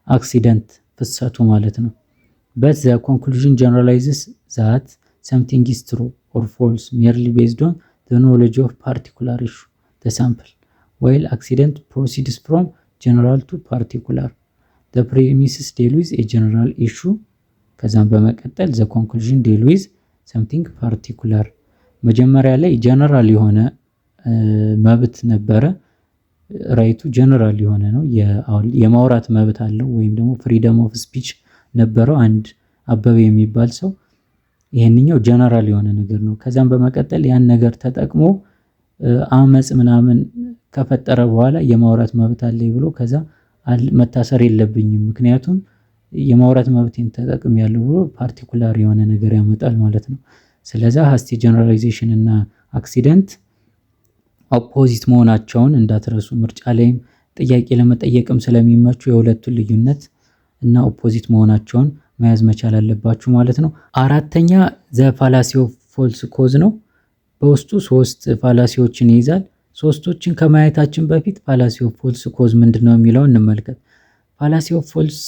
Speaker 1: accident ፍሰቱ ማለት ነው። But the conclusion generalizes that something is true or false merely based on the knowledge of particular issue, the sample, while accident proceeds from general to particular. The premises deal with a general issue፣ ከዛም በመቀጠል the conclusion deal with something particular። መጀመሪያ ላይ ጀነራል የሆነ መብት ነበረ። Right ኡ general የሆነ ነው። የማውራት መብት አለው ወይም ደግሞ freedom of speech ነበረው አንድ አበበ የሚባል ሰው። ይሄንኛው ጀነራል የሆነ ነገር ነው። ከዛም በመቀጠል ያን ነገር ተጠቅሞ አመጽ ምናምን ከፈጠረ በኋላ የማውራት መብት አለኝ ብሎ ከዛ መታሰር የለብኝም፣ ምክንያቱም የማውራት መብቴን ተጠቅሜያለሁ ብሎ particular የሆነ ነገር ያመጣል ማለት ነው። ስለዛ hasty generalization እና accident opposite መሆናቸውን እንዳትረሱ። ምርጫ ላይም ጥያቄ ለመጠየቅም ስለሚመቹ የሁለቱን ልዩነት እና opposite መሆናቸውን መያዝ መቻል አለባችሁ ማለት ነው። አራተኛ the fallacy of false cause ነው። በውስጡ ሶስት fallacy ዎችን ይይዛል። ሶስቶችን ከማየታችን በፊት fallacy of false cause ምንድነው የሚለውን እንመልከት። Fallacy of false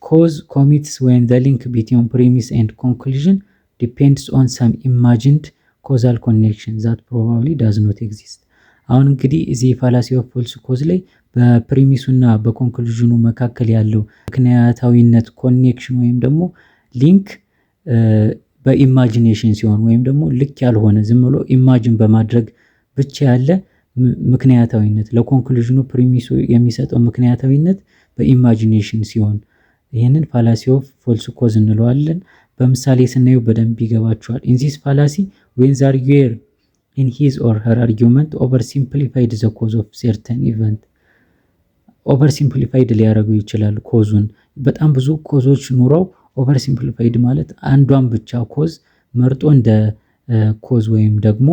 Speaker 1: cause commits when the link between premise and conclusion depends on some imagined causal connection that probably does not exist። አሁን እንግዲህ እዚህ fallacy of false cause ላይ በፕሪሚሱና በኮንክሉዥኑ መካከል ያለው ምክንያታዊነት connection ወይም ደግሞ link በ imagination ሲሆን ወይም ደግሞ ልክ ያልሆነ ዝም ብሎ imagine በማድረግ ብቻ ያለ ምክንያታዊነት ለ conclusion ኑ premise ኡ የሚሰጠው ምክንያታዊነት በ imagination ሲሆን ይህንን fallacy of false cause እንለዋለን። በምሳሌ ስናየው በደንብ ይገባችኋል። In this fallacy, when the arguer in his or her argument oversimplified the cause of certain event፣ oversimplified ሊያደርጉ ይችላል cause ኡን። በጣም ብዙ cause ኦች ኑረው oversimplified ማለት አንዷን ብቻ cause መርጦ እንደ cause ወይም ደግሞ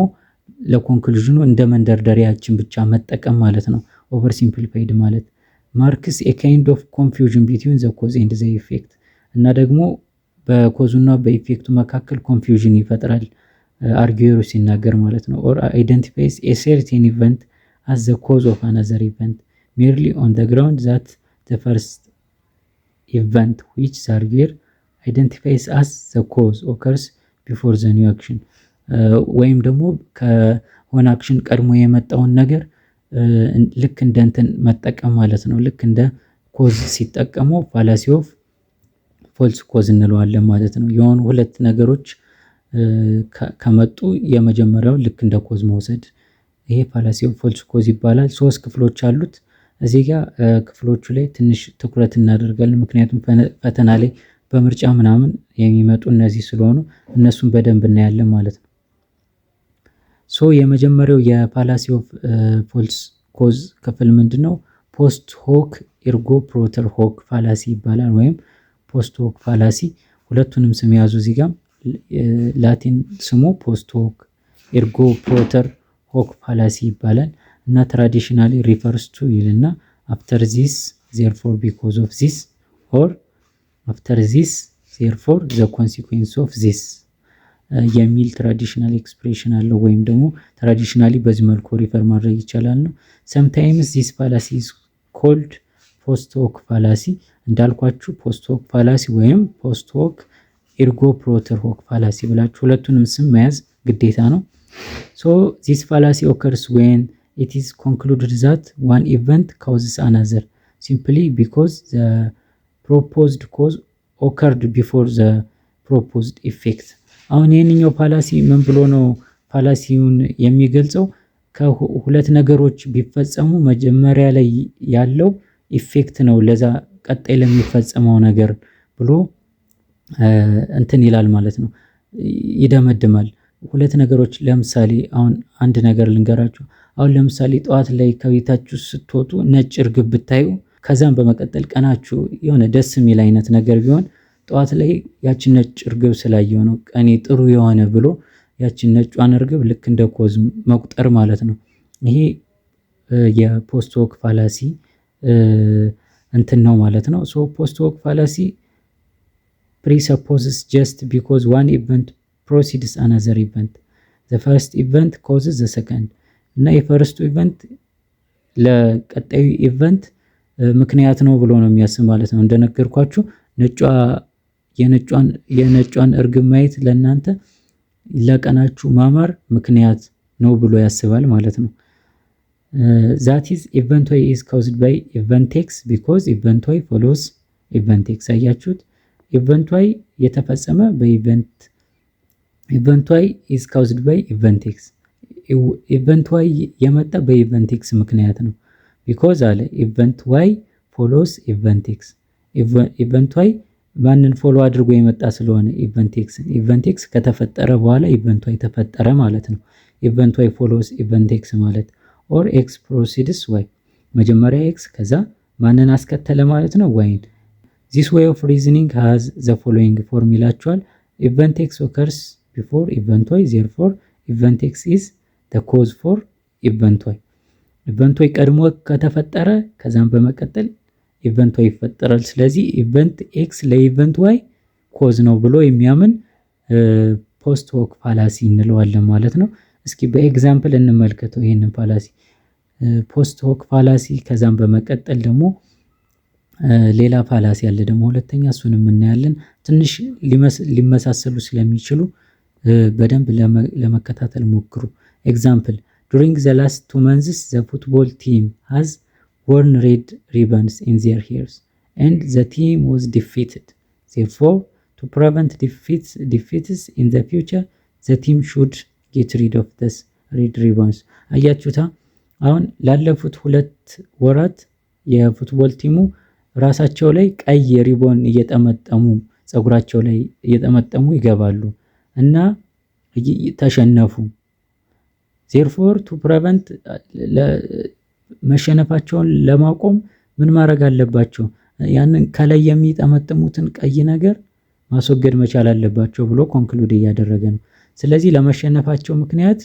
Speaker 1: ለ conclusion ኑ እንደ መንደርደሪያችን ብቻ መጠቀም ማለት ነው። Oversimplified ማለት marks a kind of confusion between the cause and the effect እና ደግሞ በኮዙና በኢፌክቱ መካከል confusion ይፈጥራል arguer ኡ ሲናገር ማለት ነው። Or identifies a certain event as the cause of another event merely on the ground that the first event which the arguer identifies as the cause occurs before the new action፣ ወይም ደግሞ ከሆነ action ቀድሞ የመጣውን ነገር ልክ እንደ እንትን መጠቀም ማለት ነው። ልክ እንደ cause ሲጠቀሙ fallacy of false cause እንለዋለን ማለት ነው። የሆኑ ሁለት ነገሮች ከመጡ የመጀመሪያውን ልክ እንደ cause መውሰድ፣ ይሄ fallacy of false cause ይባላል። ሶስት ክፍሎች አሉት። እዚህ ጋር ክፍሎቹ ላይ ትንሽ ትኩረት እናደርጋለን፣ ምክንያቱም ፈተና ላይ በምርጫ ምናምን የሚመጡ እነዚህ ስለሆኑ እነሱን በደንብ እናያለን ማለት ነው። So የመጀመሪያው የ fallacy of false cause ክፍል ምንድነው? Post hoc ergo propter hoc fallacy ይባላል። ወይም post hoc fallacy፣ ሁለቱንም ስም ያዙ። እዚህ ጋር ላቲን ስሙ post hoc ergo propter hoc fallacy ይባላል እና traditionally refers to ይልና after this, therefore because of this or after this, therefore the consequence of this የሚል traditional expression አለው ወይም ደግሞ traditionally በዚህ መልኩ refer ማድረግ ይቻላል ነው። Sometimes this fallacy is called post hoc fallacy። እንዳልኳችሁ post hoc fallacy ወይም post hoc ergo propter hoc fallacy ብላችሁ ሁለቱንም ስም መያዝ ግዴታ ነው። So this fallacy occurs when it is concluded that one event causes another simply because the proposed cause occurred before the proposed effect። አሁን ይህንኛው fallacy ምን ብሎ ነው fallacy ውን የሚገልጸው? ከሁለት ነገሮች ቢፈጸሙ መጀመሪያ ላይ ያለው effect ነው ለዛ ቀጣይ ለሚፈጸመው ነገር ብሎ እንትን ይላል ማለት ነው፣ ይደመድማል። ሁለት ነገሮች ለምሳሌ አሁን አንድ ነገር ልንገራችሁ። አሁን ለምሳሌ ጠዋት ላይ ከቤታችሁ ስትወጡ ነጭ እርግብ ብታዩ፣ ከዛም በመቀጠል ቀናችሁ የሆነ ደስ የሚል አይነት ነገር ቢሆን፣ ጠዋት ላይ ያችን ነጭ እርግብ ስላየሁ ነው ቀኔ ጥሩ የሆነ ብሎ ያችን ነጯን እርግብ ልክ እንደ cause መቁጠር ማለት ነው። ይሄ የ post hoc fallacy እንትን ነው ማለት ነው። So post hoc fallacy presupposes just because one event precedes another event, the first event causes the second እና የ first ኡ event ለቀጣዩ event ምክንያት ነው ብሎ ነው የሚያስብ ማለት ነው። እንደነገርኳችሁ ነጯ የነጯን እርግብ ማየት ለእናንተ ለቀናችሁ ማማር ምክንያት ነው ብሎ ያስባል ማለት ነው። That is, event Y is caused by event X because event Y follows event X። አያችሁት? Event Y የተፈጸመ በ event event Y is caused by event X። Event Y የመጣ በ event X ምክንያት ነው። Because አለ event Y follows event X። Event Y ማንን follow አድርጎ የመጣ ስለሆነ? Event X። Event X ከተፈጠረ በኋላ event Y ተፈጠረ ማለት ነው። Event Y follows event X ማለት or X precedes Y፣ መጀመሪያ X ከዛ ማንን አስከተለ ማለት ነው? Y ን። This way of reasoning has the following form ይላቸዋል። Event X occurs before event Y, therefore event X is the cause for event Y። Event Y ቀድሞ ከተፈጠረ ከዛም በመቀጠል event Y ይፈጠራል። ስለዚህ event X ለ event Y cause ነው ብሎ የሚያምን post hoc fallacy እንለዋለን ማለት ነው። እስኪ በ example እንመልከተው ይህንን fallacy፣ post hoc fallacy። ከዛም በመቀጠል ደግሞ ሌላ fallacy አለ ደግሞ ሁለተኛ፣ እሱንም እናያለን። ትንሽ ሊመሳሰሉ ስለሚችሉ በደንብ ለመከታተል ሞክሩ። Example: during the last 2 months, the football team has worn red ribbons in their hairs and the team was defeated. Therefore, to prevent defeats in the future, the team should get rid of this red ribbons። አያችሁታ? አሁን ላለፉት 2 ወራት የ football team ኡ ራሳቸው ላይ ቀይ ሪቦን እየጠመጠሙ፣ ፀጉራቸው ላይ እየጠመጠሙ ይገባሉ እና ተሸነፉ። Therefore, to prevent መሸነፋቸውን ለማቆም ምን ማድረግ አለባቸው? ያንን ከላይ የሚጠመጥሙትን ቀይ ነገር ማስወገድ መቻል አለባቸው ብሎ conclude እያደረገ ነው። ስለዚህ ለመሸነፋቸው ምክንያት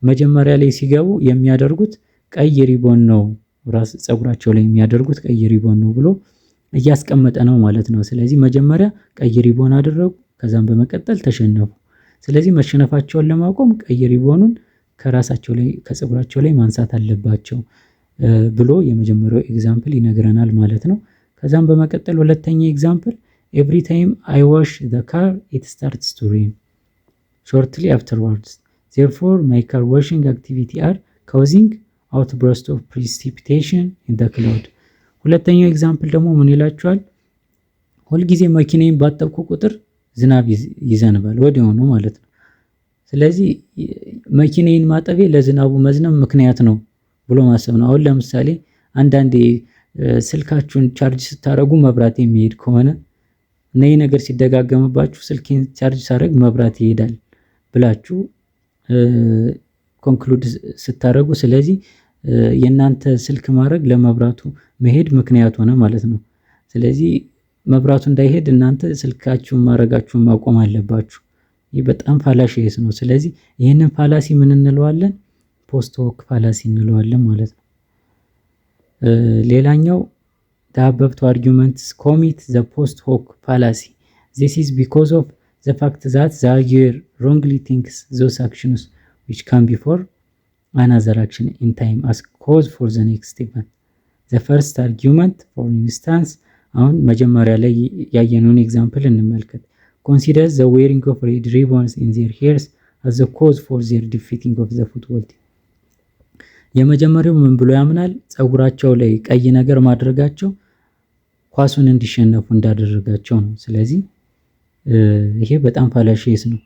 Speaker 1: መጀመሪያ ላይ ሲገቡ የሚያደርጉት ቀይ ሪቦን ነው፣ ራስ ፀጉራቸው ላይ የሚያደርጉት ቀይ ሪቦን ነው ብሎ እያስቀመጠ ነው ማለት ነው። ስለዚህ መጀመሪያ ቀይ ሪቦን አደረጉ፣ ከዛም በመቀጠል ተሸነፉ። ስለዚህ መሸነፋቸውን ለማቆም ቀይ ሪቦኑን ከራሳቸው ላይ፣ ከፀጉራቸው ላይ ማንሳት አለባቸው ብሎ የመጀመሪያው example ይነግረናል ማለት ነው። ከዛም በመቀጠል ሁለተኛ example፣ every time I wash the car, it starts to rain shortly afterwards. Therefore, my car washing activity are causing outburst of precipitation in the cloud። ሁለተኛው example ደግሞ ምን ይላችኋል? ሁልጊዜ መኪናዬን ባጠብኩ ቁጥር ዝናብ ይዘንባል ወዲያውኑ ማለት ነው። ስለዚህ መኪናዬን ማጠቤ ለዝናቡ መዝነብ ምክንያት ነው ብሎ ማሰብ ነው። አሁን ለምሳሌ አንዳንዴ ስልካችሁን charge ስታደርጉ መብራት የሚሄድ ከሆነ እና ይህ ነገር ሲደጋገምባችሁ ስልኬን charge ሳደርግ መብራት ይሄዳል ብላችሁ conclude ስታደርጉ፣ ስለዚህ የእናንተ ስልክ ማድረግ ለመብራቱ መሄድ ምክንያት ሆነ ማለት ነው። ስለዚህ መብራቱ እንዳይሄድ እናንተ ስልካችሁን ማድረጋችሁን ማቆም አለባችሁ። ይህ በጣም fallacious ነው። ስለዚህ ይህንን fallacy ምን እንለዋለን? Post hoc fallacy እንለዋለን ማለት ነው። ሌላኛው the above two arguments commit the post hoc fallacy. This is because of the fact that the arguer wrongly thinks those actions which come before another action in time as cause for the next event. The first argument, for instance፣ አሁን መጀመሪያ ላይ ያየነውን example እንመልከት። Consider the wearing of red ribbons in their hairs as the cause for their defeating of the football team። የመጀመሪያው ምን ብሎ ያምናል? ፀጉራቸው ላይ ቀይ ነገር ማድረጋቸው ኳሱን እንዲሸነፉ እንዳደረጋቸው ነው። ስለዚህ ይሄ በጣም fallacious ነው።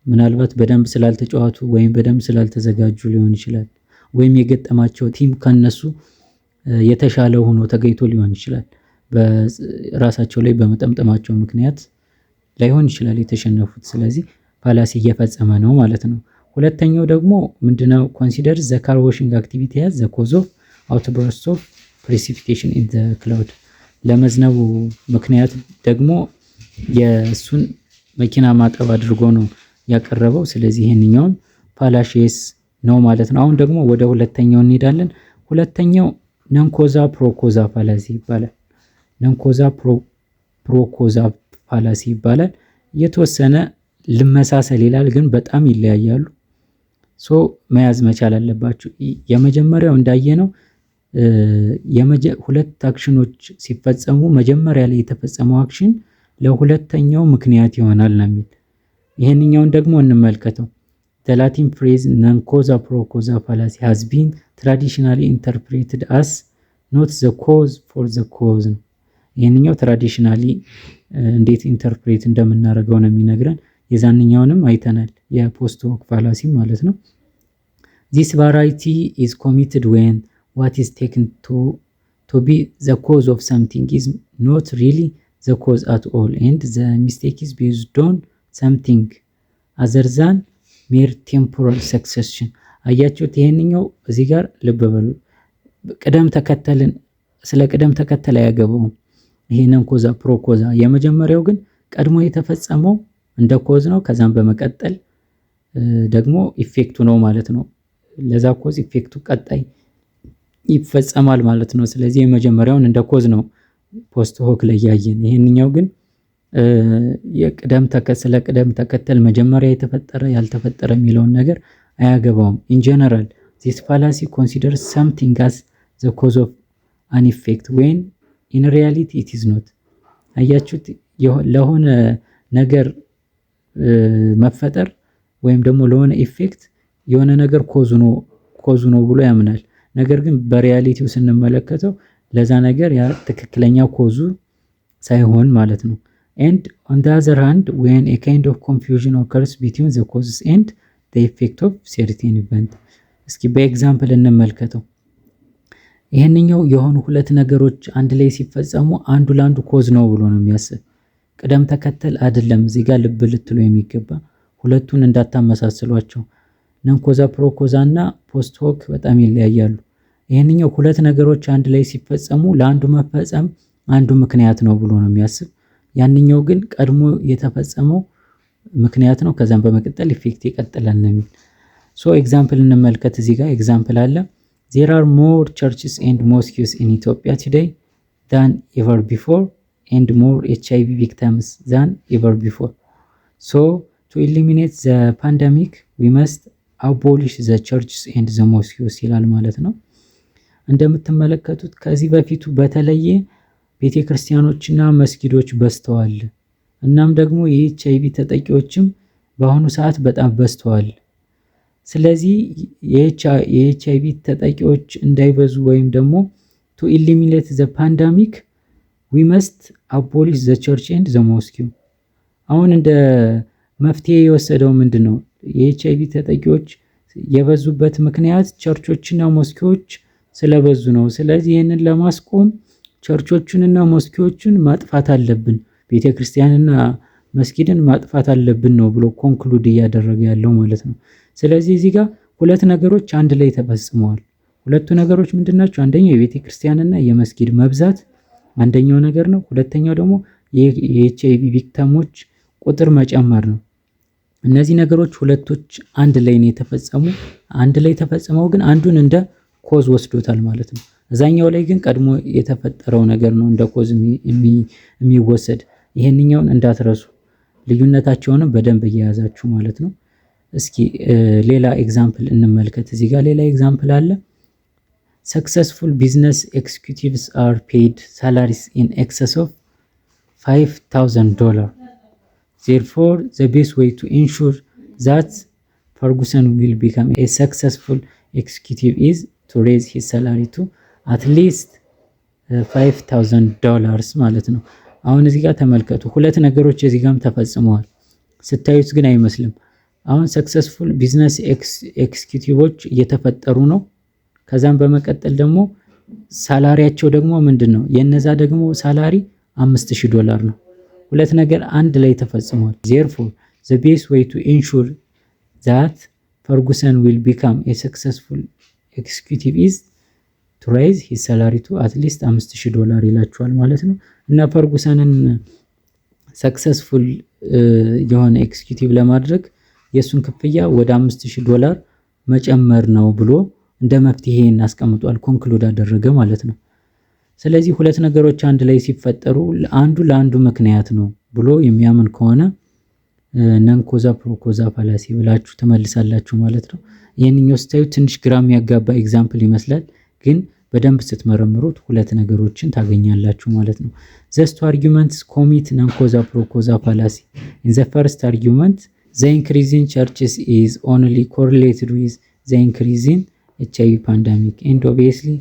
Speaker 1: ምናልባት በደንብ ስላልተጫወቱ ወይም በደንብ ስላልተዘጋጁ ሊሆን ይችላል። ወይም የገጠማቸው team ከነሱ የተሻለ ሆኖ ተገኝቶ ሊሆን ይችላል። በራሳቸው ላይ በመጠምጠማቸው ምክንያት ላይሆን ይችላል የተሸነፉት። ስለዚህ fallacy እየፈጸመ ነው ማለት ነው። ሁለተኛው ደግሞ ምንድነው? Consider the car washing activity as the cause of outburst of precipitation in the cloud። ለመዝነቡ ምክንያት ደግሞ የእሱን መኪና ማጠብ አድርጎ ነው ያቀረበው። ስለዚህ ይሄንኛውም fallacious ነው ማለት ነው። አሁን ደግሞ ወደ ሁለተኛው እንሄዳለን። ሁለተኛው non causa pro causa fallacy ይባላል። Non causa pro causa fallacy ይባላል። የተወሰነ ልመሳሰል ይላል፣ ግን በጣም ይለያያሉ። So መያዝ መቻል አለባችሁ። የመጀመሪያው እንዳየነው ሁለት action ኖች ሲፈጸሙ መጀመሪያ ላይ የተፈጸመው action ለሁለተኛው ምክንያት ይሆናል ነው የሚል። ይሄንኛውን ደግሞ እንመልከተው። The Latin phrase non causa pro causa fallacy has been traditionally interpreted as not the cause for the cause ነው። ይህንኛው traditionally እንዴት interpret እንደምናደርገው ነው የሚነግረን። የዛንኛውንም አይተናል፣ የ post hoc fallacy ማለት ነው። This variety is committed when what is taken to be the cause of something is not really the cause at all and the mistake is based on something other than mere temporal succession። አያችሁት? ይሄንኛው እዚህ ጋር ልብ በሉ። ቅደም ተከተልን ስለ ቅደም ተከተል አያገባውም። ይሄ non causa pro causa። የመጀመሪያው ግን ቀድሞ የተፈጸመው እንደ cause ነው። ከዛም በመቀጠል ደግሞ effect ኡ ነው ማለት ነው። ለዛ cause effect ኡ ቀጣይ ይፈጸማል ማለት ነው። ስለዚህ የመጀመሪያውን እንደ cause ነው post hoc ላይ ያየን። ይሄንኛው ግን የቅደም ስለ ቅደም ተከተል መጀመሪያ የተፈጠረ ያልተፈጠረ የሚለውን ነገር አያገባውም። In general, this fallacy consider something as the cause of an effect when in reality it is not። አያችሁት? ለሆነ ነገር መፈጠር ወይም ደግሞ ለሆነ effect የሆነ ነገር cause ኡ ነው ብሎ ያምናል። ነገር ግን በ reality ው ስንመለከተው ለዛ ነገር ያ ትክክለኛ cause ኡ ሳይሆን ማለት ነው። And on the other hand, when a kind of confusion occurs between the causes and the effect of certain event። እስኪ በ example እንመልከተው። ይህንኛው የሆኑ ሁለት ነገሮች አንድ ላይ ሲፈጸሙ አንዱ ለአንዱ cause ነው ብሎ ነው የሚያስብ። ቅደም ተከተል አይደለም። እዚህ ጋር ልብ ልትሉ የሚገባ ሁለቱን እንዳታመሳስሏቸው። Non causa pro causa እና post hoc በጣም ይለያያሉ። ይህንኛው ሁለት ነገሮች አንድ ላይ ሲፈጸሙ ለአንዱ መፈጸም አንዱ ምክንያት ነው ብሎ ነው የሚያስብ። ያንኛው ግን ቀድሞ የተፈጸመው ምክንያት ነው፣ ከዛም በመቀጠል effect ይቀጥላል ነው የሚል። So example እንመልከት። እዚህ ጋር example አለ። There are more churches and mosques in Ethiopia today than ever before and more HIV victims than ever before, so to eliminate the pandemic, we must abolish the churches and the mosques ይላል ማለት ነው። እንደምትመለከቱት ከዚህ በፊቱ በተለየ ቤተ ክርስቲያኖችና መስጊዶች በዝተዋል። እናም ደግሞ የኤች አይቪ ተጠቂዎችም በአሁኑ ሰዓት በጣም በዝተዋል። ስለዚህ የኤች አይቪ ተጠቂዎች እንዳይበዙ ወይም ደግሞ to eliminate the pandemic, we must abolish the church and the mosque። አሁን እንደ መፍትሄ የወሰደው ምንድን ነው? የኤች አይቪ ተጠቂዎች የበዙበት ምክንያት church ኦችና mosque ዎች ስለበዙ ነው። ስለዚህ ይህንን ለማስቆም church ኦቹንና mosque ዎቹን ማጥፋት አለብን፣ ቤተክርስቲያንና መስጊድን ማጥፋት አለብን ነው ብሎ conclude እያደረገ ያለው ማለት ነው። ስለዚህ እዚህ ጋር ሁለት ነገሮች አንድ ላይ ተፈጽመዋል። ሁለቱ ነገሮች ምንድን ናቸው? አንደኛው የቤተ ክርስቲያንና የመስጊድ መብዛት አንደኛው ነገር ነው። ሁለተኛው ደግሞ የኤች አይቪ victim ኦች ቁጥር መጨመር ነው። እነዚህ ነገሮች ሁለቶች አንድ ላይ ነው የተፈጸሙ። አንድ ላይ ተፈጽመው ግን አንዱን እንደ cause ወስዶታል ማለት ነው። እዛኛው ላይ ግን ቀድሞ የተፈጠረው ነገር ነው እንደ cause የሚወሰድ። ይሄንኛውን እንዳትረሱ፣ ልዩነታቸውንም በደንብ እየያዛችሁ ማለት ነው። እስኪ ሌላ example እንመልከት። እዚህ ጋር ሌላ example አለ። Successful business executives are paid salaries in excess of $5,000. Therefore, the best way to ensure that Ferguson will become a successful executive is to raise his salary to at least $5,000 ማለት ነው። አሁን እዚህ ጋር ተመልከቱ፣ ሁለት ነገሮች እዚህ ጋርም ተፈጽመዋል። ስታዩት ግን አይመስልም። አሁን successful business executive ኦች እየተፈጠሩ ነው። ከዛም በመቀጠል ደግሞ salary ያቸው ደግሞ ምንድን ነው? የነዛ ደግሞ salary 5,000 ዶላር ነው። ሁለት ነገር አንድ ላይ ተፈጽሟል። Therefore, the best way to ensure that Ferguson will become a successful executive is to raise his salary to at least 5,000 ዶላር ይላችኋል ማለት ነው። እና ፈርጉሰንን successful የሆነ executive ለማድረግ የእሱን ክፍያ ወደ 5,000 ዶላር መጨመር ነው ብሎ እንደ መፍትሄ አስቀምጧል። Conclude አደረገ ማለት ነው። ስለዚህ ሁለት ነገሮች አንድ ላይ ሲፈጠሩ አንዱ ለአንዱ ምክንያት ነው ብሎ የሚያምን ከሆነ non causa pro causa fallacy ብላችሁ ትመልሳላችሁ ማለት ነው። ይህንኛው ስታዩ ትንሽ ግራ የሚያጋባ example ይመስላል፣ ግን በደንብ ስትመረምሩት ሁለት ነገሮችን ታገኛላችሁ ማለት ነው። These two arguments commit non causa pro causa fallacy. In the first argument, the increase in churches is only correlated with the increase in HIV pandemic, and obviously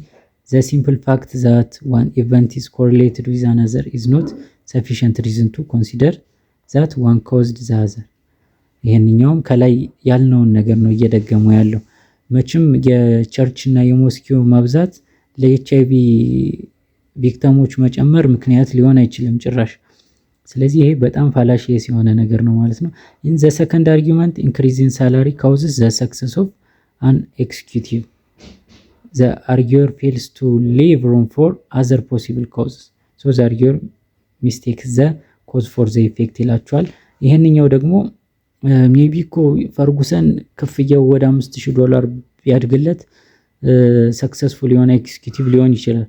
Speaker 1: the simple fact that one event is correlated with another is not sufficient reason to consider that one caused the other። ይህንኛውም ከላይ ያልነውን ነገር ነው እየደገሙ ያለው። መቼም የ church እና የ mosque ው መብዛት ለኤች አይቪ victim ኦች መጨመር ምክንያት ሊሆን አይችልም ጭራሽ። ስለዚህ ይሄ በጣም fallacious የሆነ ነገር ነው ማለት ነው። In the second argument, increase in salary causes the success of an executive. The arguer fails to leave room for other possible causes, so the arguer mistake the cause for the effect ይላችኋል። ይህንኛው ደግሞ maybe እኮ ፈርጉሰን ክፍያው ወደ 5,000 ዶላር ቢያድግለት successful የሆነ executive ሊሆን ይችላል።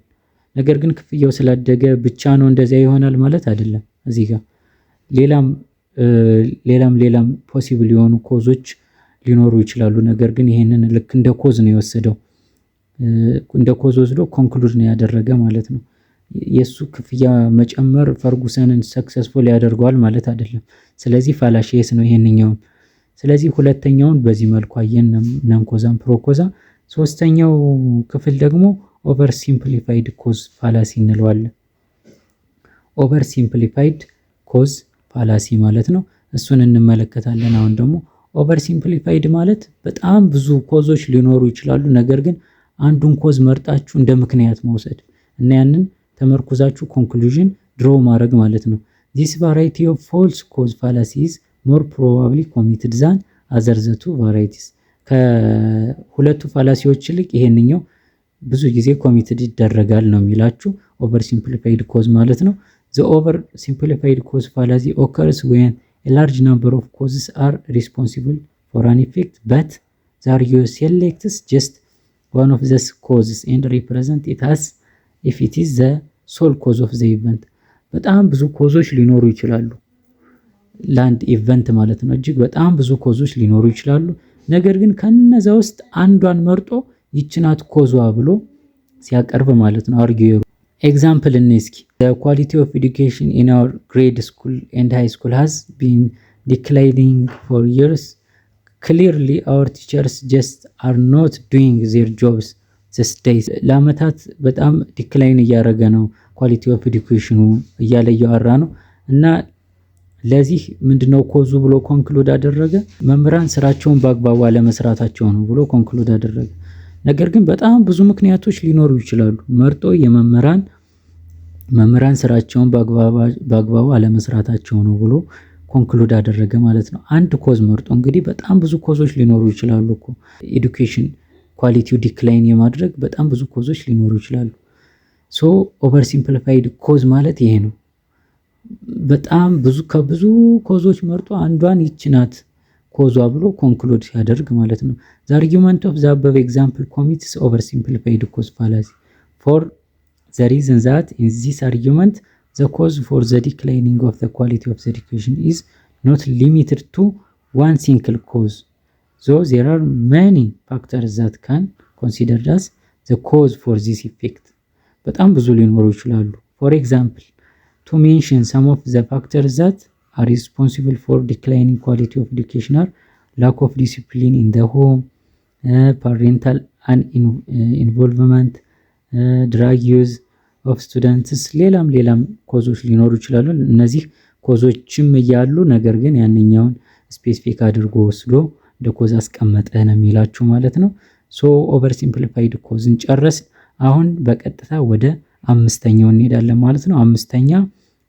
Speaker 1: ነገር ግን ክፍያው ስላደገ ብቻ ነው እንደዚያ ይሆናል ማለት አይደለም። እዚህ ጋር ሌላም ሌላም ሌላም possible የሆኑ cause ኦች ሊኖሩ ይችላሉ። ነገር ግን ይሄንን ልክ እንደ cause ነው የወሰደው። እንደ cause ወስዶ conclude ነው ያደረገ ማለት ነው። የእሱ ክፍያ መጨመር ፈርጉሰንን successful ያደርገዋል ማለት አይደለም። ስለዚህ fallacious ነው ይሄንኛውም። ስለዚህ ሁለተኛውን በዚህ መልኩ አየን፣ non causa pro causa። ሶስተኛው ክፍል ደግሞ oversimplified cause fallacy እንለዋለን። Oversimplified cause fallacy ማለት ነው። እሱን እንመለከታለን። አሁን ደግሞ oversimplified ማለት በጣም ብዙ cause ኦች ሊኖሩ ይችላሉ። ነገር ግን አንዱን cause መርጣችሁ እንደ ምክንያት መውሰድ እና ያንን ተመርኩዛችሁ conclusion draw ማድረግ ማለት ነው። This variety of false cause fallacy is more probably committed than other the two varieties። ከሁለቱ fallacy ዎች ይልቅ ይሄንኛው ብዙ ጊዜ committed ይደረጋል ነው የሚላችሁ። Oversimplified cause ማለት ነው። The oversimplified cause fallacy occurs when a large number of causes are responsible for an effect, but the arguer selects just one of these causes and represent it as if it is the sole cause of the event። በጣም ብዙ cause ኦች ሊኖሩ ይችላሉ ለአንድ event ማለት ነው። እጅግ በጣም ብዙ cause ኦች ሊኖሩ ይችላሉ። ነገር ግን ከነዛ ውስጥ አንዷን መርጦ ይችናት cause ዋ ብሎ ሲያቀርብ ማለት ነው arguer ኡ። Example እኔ እስኪ። Quality of education in our grade school and high school has been declining for years. Clearly, our teachers just are not doing their jobs these days። ለአመታት በጣም decline እያደረገ ነው quality of education ኑ እያለ እያወራ ነው። እና ለዚህ ምንድነው cause ኡ ብሎ conclude አደረገ። መምህራን ስራቸውን በአግባቡ አለመስራታቸው ነው ብሎ conclude አደረገ። ነገር ግን በጣም ብዙ ምክንያቶች ሊኖሩ ይችላሉ። መርጦ መምህራን ስራቸውን በአግባቡ አለመስራታቸው ነው ብሎ conclude አደረገ ማለት ነው። አንድ cause መርጦ። እንግዲህ በጣም ብዙ cause ኦች ሊኖሩ ይችላሉ እኮ። Education quality ው decline የማድረግ በጣም ብዙ cause ኦች ሊኖሩ ይችላሉ። So oversimplified cause ማለት ይሄ ነው። በጣም ብዙ ከብዙ cause ኦች መርጦ አንዷን ይች ናት cause ዋ ብሎ conclude ሲያደርግ ማለት ነው። The argument of the above example commits oversimplified cause fallacy for the reason that in this argument, the cause for the declining of the quality of the education is not limited to one single cause, though there are many factors that can considered as the cause for this effect። በጣም ብዙ ሊኖሩ ይችላሉ። For example, to mention some of the factors that are responsible for declining quality of education are lack of discipline in the home, parental uninvolvement, drug use of students፣ ሌላም ሌላም cause ኦች ሊኖሩ ይችላሉ። እነዚህ cause ኦችም እያሉ ነገር ግን ያንኛውን specific አድርጎ ወስዶ እንደ cause አስቀመጠ ነው የሚላችሁ ማለት ነው። So oversimplified cause ን ጨረስን። አሁን በቀጥታ ወደ አምስተኛው እንሄዳለን ማለት ነው። አምስተኛ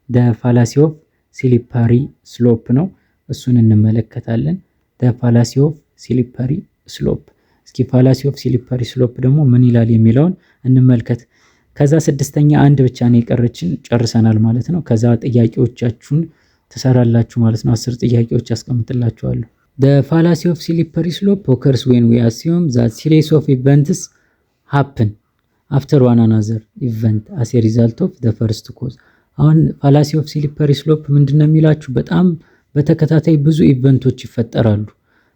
Speaker 1: the fallacy of slippery slope ነው። እሱን እንመለከታለን። The fallacy of slippery slope። እስኪ fallacy of slippery slope ደግሞ ምን ይላል የሚለውን እንመልከት። ከዛ ስድስተኛ አንድ ብቻ ነው የቀረችን፣ ጨርሰናል ማለት ነው። ከዛ ጥያቄዎቻችሁን ትሰራላችሁ ማለት ነው። 10 ጥያቄዎች አስቀምጥላችኋለሁ። The fallacy of slippery slope occurs when we assume that series of events happen after one another event as a result of the first cause። አሁን fallacy of slippery slope ምንድን ነው የሚላችሁ? በጣም በተከታታይ ብዙ event ኦች ይፈጠራሉ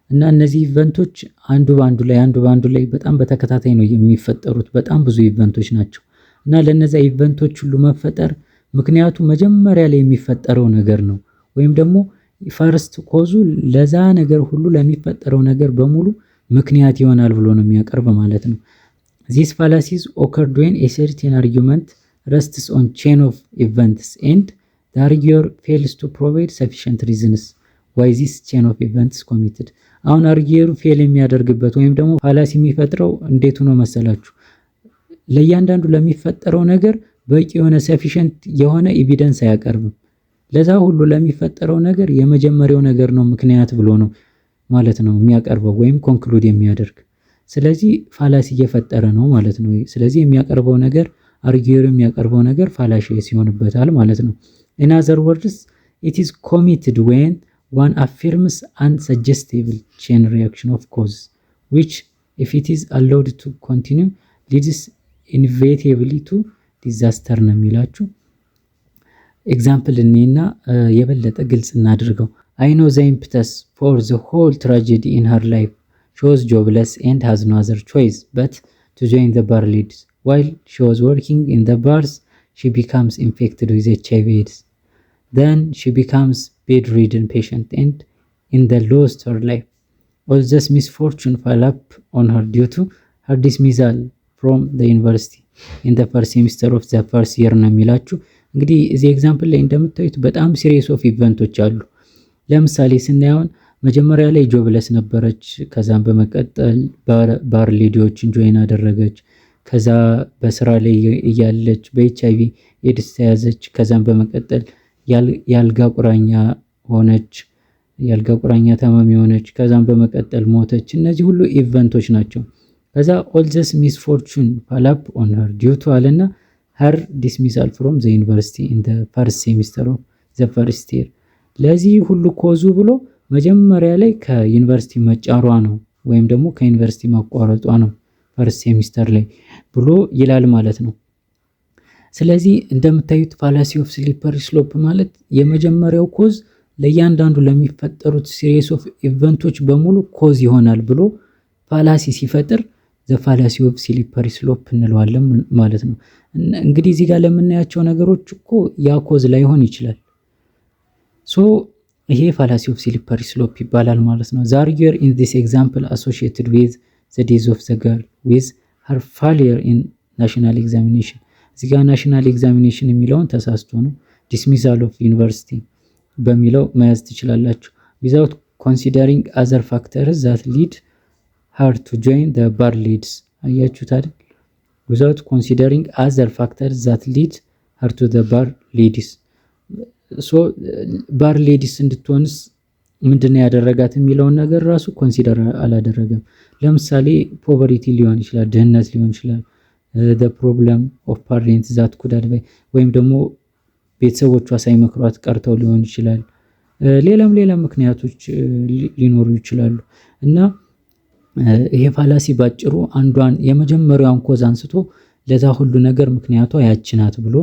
Speaker 1: እና እነዚህ event ኦች አንዱ በአንዱ ላይ፣ አንዱ በአንዱ ላይ በጣም በተከታታይ ነው የሚፈጠሩት። በጣም ብዙ event ኦች ናቸው እና ለነዛ event ኦች ሁሉ መፈጠር ምክንያቱ መጀመሪያ ላይ የሚፈጠረው ነገር ነው፣ ወይም ደግሞ first cause ኡ ለዛ ነገር ሁሉ፣ ለሚፈጠረው ነገር በሙሉ ምክንያት ይሆናል ብሎ ነው የሚያቀርብ ማለት ነው። This fallacies occurred when a certain argument rests on chain of events and the arguer fails to provide sufficient reasons why this chain of events committed። አሁን arguer ኡ fail የሚያደርግበት ወይም ደግሞ fallacy የሚፈጥረው እንዴት ሆኖ መሰላችሁ? ለእያንዳንዱ ለሚፈጠረው ነገር በቂ የሆነ sufficient የሆነ evidence አያቀርብም። ለዛ ሁሉ ለሚፈጠረው ነገር የመጀመሪያው ነገር ነው ምክንያት ብሎ ነው ማለት ነው የሚያቀርበው ወይም conclude የሚያደርግ። ስለዚህ fallacy እየፈጠረ ነው ማለት ነው። ስለዚህ የሚያቀርበው ነገር፣ arguer ኡ የሚያቀርበው ነገር fallacious ይሆንበታል ማለት ነው። In other words, it is committed when one affirms unsuggestible chain reaction of cause, which, if it is allowed to continue, leads inevitably to disaster ነው የሚላችሁ። Example እኔና የበለጠ ግልጽ እናድርገው። I know the impetus for the whole tragedy in her life. She was jobless and has no other choice but to join the bar ladies. While she was working in the bars, she becomes infected with HIV AIDS. Then she becomes bedridden patient and in the lost her life. All this misfortune fell up on her due to her dismissal from the university in the first semester of the first year ነው የሚላችሁ። እንግዲህ እዚህ example ላይ እንደምታዩት በጣም series of event ኦች አሉ። ለምሳሌ ስናየውን መጀመሪያ ላይ jobless ነበረች። ከዛም በመቀጠል bar lady ዎችን join አደረገች። ከዛ በስራ ላይ እያለች በ HIV AIDS ተያዘች። ከዛም በመቀጠል የአልጋ ቁራኛ ሆነች፣ የአልጋ ቁራኛ ታማሚ ሆነች። ከዛም በመቀጠል ሞተች። እነዚህ ሁሉ event ኦች ናቸው። ከዛ all this misfortune pile up on her due to አለና her dismissal from the university in the first semester of the first year። ለዚህ ሁሉ cause ኡ ብሎ መጀመሪያ ላይ ከዩኒቨርሲቲ መጫሯ ነው ወይም ደግሞ ከዩኒቨርሲቲ ማቋረጧ ነው first semester ላይ ብሎ ይላል ማለት ነው። ስለዚህ እንደምታዩት fallacy of slippery slope ማለት የመጀመሪያው cause ለእያንዳንዱ ለሚፈጠሩት series of event ኦች በሙሉ cause ይሆናል ብሎ fallacy ሲፈጥር the fallacy of slippery slope እንለዋለን ማለት ነው። እንግዲህ እዚህ ጋር ለምናያቸው ነገሮች እኮ ያ cause ላይሆን ይችላል። So ይሄ fallacy of slippery slope ይባላል ማለት ነው። The arguer in this example associated with the death of the girl with her failure in national examination። እዚህ ጋር national examination የሚለውን ተሳስቶ ነው፣ dismissal of university በሚለው መያዝ ትችላላችሁ። Without considering other factors that lead her to join the bar ladies። አያችሁት አይደል? Without considering other factors that lead her to the bar ladies። So bar ladies እንድትሆንስ ምንድነው ያደረጋት የሚለውን ነገር ራሱ consider አላደረገም። ለምሳሌ poverty ሊሆን ይችላል፣ ድህነት ሊሆን ይችላል። The problem of parent that could advise ወይም ደግሞ ቤተሰቦቿ ሳይመክሯት ቀርተው ሊሆን ይችላል። ሌላም ሌላም ምክንያቶች ሊኖሩ ይችላሉ። እና ይሄ fallacy ባጭሩ አንዷን የመጀመሪያዋን cause አንስቶ ለዛ ሁሉ ነገር ምክንያቷ ያቺ ናት ብሎ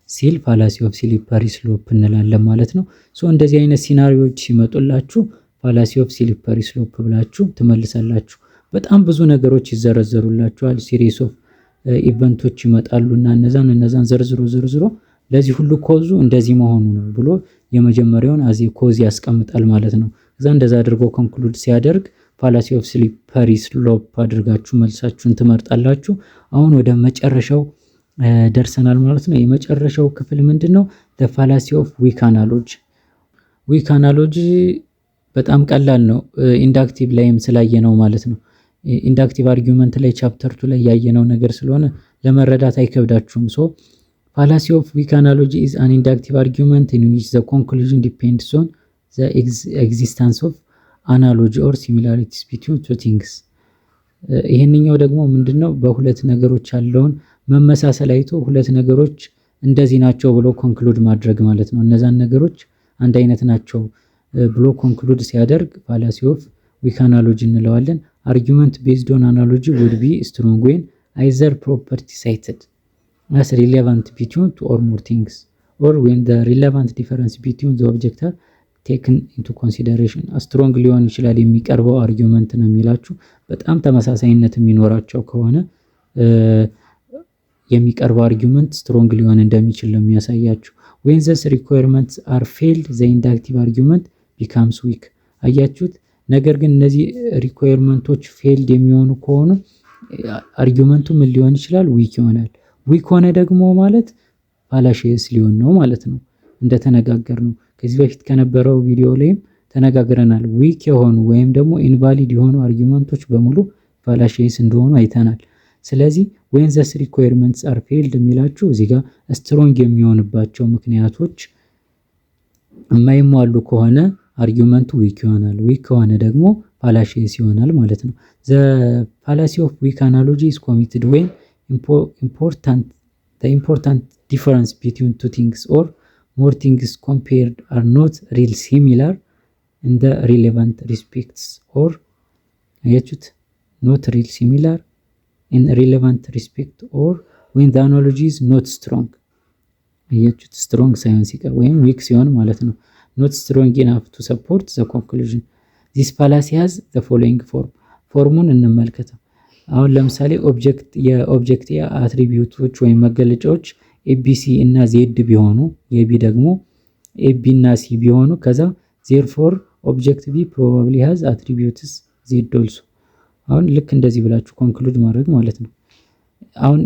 Speaker 1: ሲል fallacy of slippery slope እንላለን ማለት ነው። So እንደዚህ አይነት scenario ዎች ሲመጡላችሁ fallacy of slippery slope ብላችሁ ትመልሳላችሁ። በጣም ብዙ ነገሮች ይዘረዘሩላችኋል። Series of event ኦች ይመጣሉ እና እነዛን ዘርዝሮ ዘርዝሮ ለዚህ ሁሉ cause ኡ እንደዚህ መሆኑ ነው ብሎ የመጀመሪያውን as a cause ያስቀምጣል ማለት ነው። ከዛ እንደዛ አድርጎ conclude ሲያደርግ fallacy of slippery slope አድርጋችሁ መልሳችሁን ትመርጣላችሁ። አሁን ወደ መጨረሻው ደርሰናል ማለት ነው። የመጨረሻው ክፍል ምንድነው? Fallacy of weak analogy። Weak analogy በጣም ቀላል ነው። Inductive ላይም ስላየነው ማለት ነው። Inductive argument ላይ chapter 2 ላይ ያየነው ነገር ስለሆነ ለመረዳት አይከብዳችሁም። So fallacy of weak analogy is an inductive argument in which the conclusion depends on the existence of analogy or similarities between two things። ይህንኛው ደግሞ ምንድነው? በሁለት ነገሮች ያለውን መመሳሰል አይቶ ሁለት ነገሮች እንደዚህ ናቸው ብሎ conclude ማድረግ ማለት ነው። እነዛን ነገሮች አንድ አይነት ናቸው ብሎ conclude ሲያደርግ fallacy of weak analogy እንለዋለን። Argument based on analogy would be strong when either property cited as relevant between two or more things or when the relevant difference between the object are taken into consideration። Strong ሊሆን ይችላል የሚቀርበው argument ነው የሚላችሁ። በጣም ተመሳሳይነት የሚኖራቸው ከሆነ የሚቀርበው argument strong ሊሆን እንደሚችል ነው የሚያሳያችሁ። When these requirements are failed, the inductive argument becomes weak። አያችሁት? ነገር ግን እነዚህ requirement ኦች failed የሚሆኑ ከሆኑ argument ኡ ምን ሊሆን ይችላል? Weak ይሆናል። Weak ሆነ ደግሞ ማለት fallacious ሊሆን ነው ማለት ነው። እንደተነጋገርነው ከዚህ በፊት ከነበረው ቪዲዮ ላይም ተነጋግረናል። Weak የሆኑ ወይም ደግሞ invalid የሆኑ argument ኦች በሙሉ fallacious እንደሆኑ አይተናል። ስለዚህ when these requirements are failed የሚላችሁ እዚህ ጋር strong የሚሆንባቸው ምክንያቶች የማይሟሉ ከሆነ argument ኡ weak ይሆናል። Weak ከሆነ ደግሞ fallacious ይሆናል ማለት ነው። The fallacy of weak analogy is committed when important difference between two things or more things compared are not real similar in the relevant respects or አያችሁት፣ not real similar in relevant respect or when the analogy is not strong። አያችሁት፣ strong ሳይሆን ሲቀር ወይም weak ሲሆን ማለት ነው። Not strong enough to support the conclusion። This fallacy has the following form። Form ኡን እንመልከተው። አሁን ለምሳሌ object የ object attribute ኦች ወይም መገለጫዎች ABC እና Z ቢሆኑ የ B ደግሞ AB እና C ቢሆኑ ከዛ therefore object B probably has attributes Z also። አሁን ልክ እንደዚህ ብላችሁ conclude ማድረግ ማለት ነው። አሁን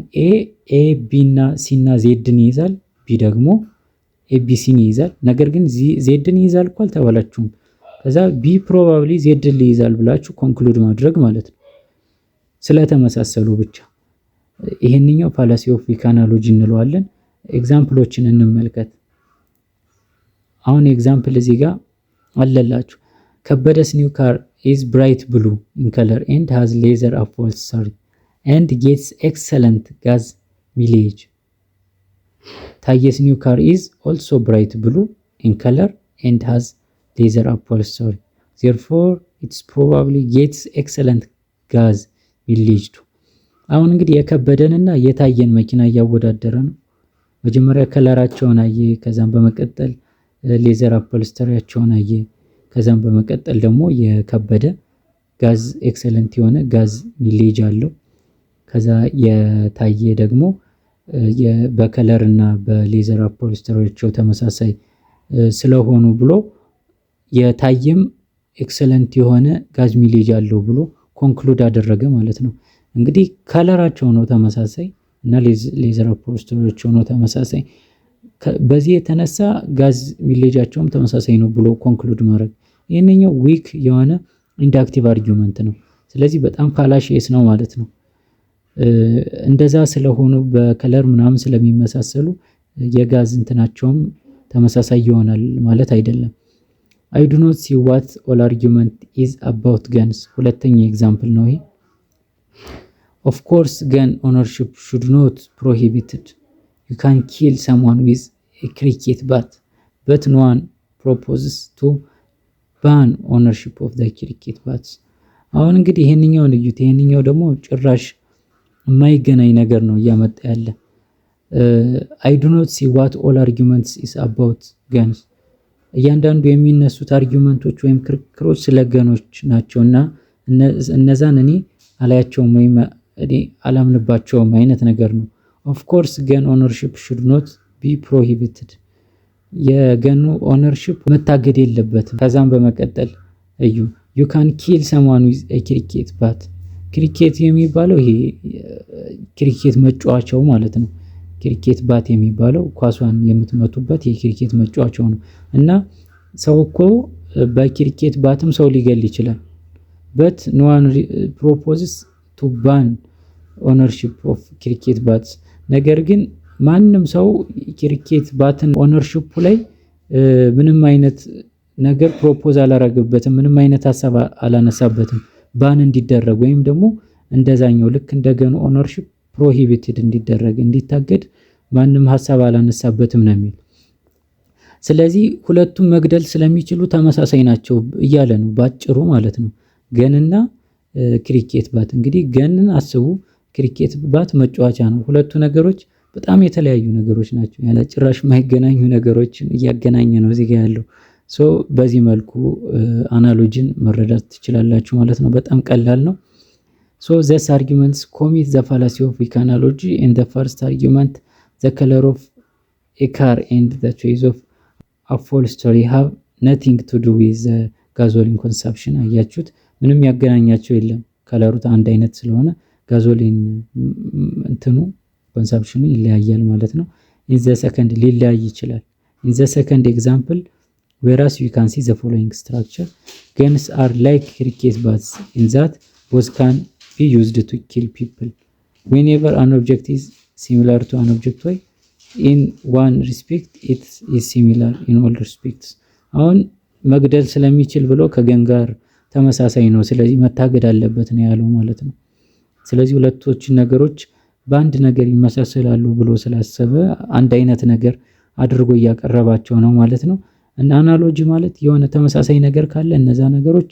Speaker 1: A B እና C እና Z ን ይይዛል፣ B ደግሞ A B C ን ይይዛል። ነገር ግን Z ን ይይዛል እኮ አልተባላችሁም። ከዛ B probably Z ን ሊይዛል ብላችሁ conclude ማድረግ ማለት ነው፣ ስለተመሳሰሉ ብቻ። ይሄንኛው fallacy of weak analogy እንለዋለን። Example ኦችን እንመልከት። አሁን example እዚህ ጋር አለላችሁ። ከበደ's new car is bright blue in color and has leather upholstery and gets excellent gas mileage። ታየ's new car is also bright blue in color and has leather upholstery, therefore it's probably gets excellent gas mileage too። አሁን እንግዲህ የከበደንና የታየን መኪና እያወዳደረ ነው። መጀመሪያ color ኣቸውን አየ። ከዛም በመቀጠል leather upholstery ያቸውን አየ። ከዛም በመቀጠል ደግሞ የከበደ gas excellent የሆነ gas mileage አለው። ከዛ የታየ ደግሞ በ color እና በ leather upholstery ዎቸው ተመሳሳይ ስለሆኑ ብሎ የታየም excellent የሆነ gas mileage አለው ብሎ conclude አደረገ ማለት ነው። እንግዲህ color ኣቸው ነው ተመሳሳይ እና leather upholstery ዎቸው ነው ተመሳሳይ። በዚህ የተነሳ gas mileage ኣቸውም ተመሳሳይ ነው ብሎ conclude ማድረግ ይህንኛው weak የሆነ inductive argument ነው። ስለዚህ በጣም fallacious ነው ማለት ነው። እንደዛ ስለሆኑ በ color ምናምን ስለሚመሳሰሉ የጋዝ እንትናቸውም ተመሳሳይ ይሆናል ማለት አይደለም። I do not see what all argument is about guns። ሁለተኛ example ነው ይሄ። Of course gun ownership should not prohibited. You can kill someone with a cricket bat, but no one proposes to ban ownership of the cricket bats። አሁን እንግዲህ ይሄንኛውን እዩት። ይሄንኛው ደግሞ ጭራሽ የማይገናኝ ነገር ነው እያመጣ ያለ። I do not see what all arguments is about guns። እያንዳንዱ የሚነሱት argument ኦች ወይም ክርክሮች ስለ gun ኦች ናቸው እና እነዛን እኔ አላያቸውም ወይም እኔ አላምንባቸውም አይነት ነገር ነው። Of course gun ownership should not be prohibited። የ gun ኑ ownership መታገድ የለበትም። ከዛም በመቀጠል እዩ፣ you can kill someone with cricket bat። Cricket የሚባለው ይሄ ክሪኬት መጫወቻው ማለት ነው። Cricket bat የሚባለው ኳሷን የምትመቱበት የክሪኬት መጫወቻው ነው። እና ሰው እኮ በ cricket bat ም ሰው ሊገል ይችላል። But no one proposes to ban ownership of cricket bats። ነገር ግን ማንም ሰው cricket bat ን ownership ኡ ላይ ምንም አይነት ነገር propose አላረገበትም፣ ምንም አይነት ሀሳብ አላነሳበትም። Ban እንዲደረግ ወይም ደግሞ እንደዛኛው ልክ እንደ gun ኑ ownership prohibited እንዲደረግ፣ እንዲታገድ ማንም ሀሳብ አላነሳበትም ነው የሚል። ስለዚህ ሁለቱም መግደል ስለሚችሉ ተመሳሳይ ናቸው እያለ ነው ባጭሩ ማለት ነው። Gun ና cricket bat፣ እንግዲህ gun ን አስቡ፣ cricket bat መጫወቻ ነው። ሁለቱ ነገሮች በጣም የተለያዩ ነገሮች ናቸው። ያለ ጭራሽ የማይገናኙ ነገሮችን እያገናኘ ነው እዚህ ጋር ያለው። So በዚህ መልኩ analogy ን መረዳት ትችላላችሁ ማለት ነው። በጣም ቀላል ነው። So these arguments commit the fallacy of weak analogy. In the first argument, the color of a car and the choice of upholstery have nothing to do with gasoline consumption። አያችሁት? ምንም ያገናኛቸው የለም። Color ኡ አንድ አይነት ስለሆነ gasoline እንትኑ consumption ኑ ይለያያል ማለት ነው። In the second ሊለያይ ይችላል። In the second example, whereas you can see the following structure: guns are like cricket bats in that both can be used to kill people. Whenever an object is similar to an object Y in one respect, it is similar in all respects። አሁን መግደል ስለሚችል ብሎ ከ gun ጋር ተመሳሳይ ነው፣ ስለዚህ መታገድ አለበት ነው ያለው ማለት ነው። ስለዚህ ሁለቶችን ነገሮች በአንድ ነገር ይመሳሰላሉ ብሎ ስላሰበ አንድ አይነት ነገር አድርጎ እያቀረባቸው ነው ማለት ነው። እና analogy ማለት የሆነ ተመሳሳይ ነገር ካለ እነዛ ነገሮች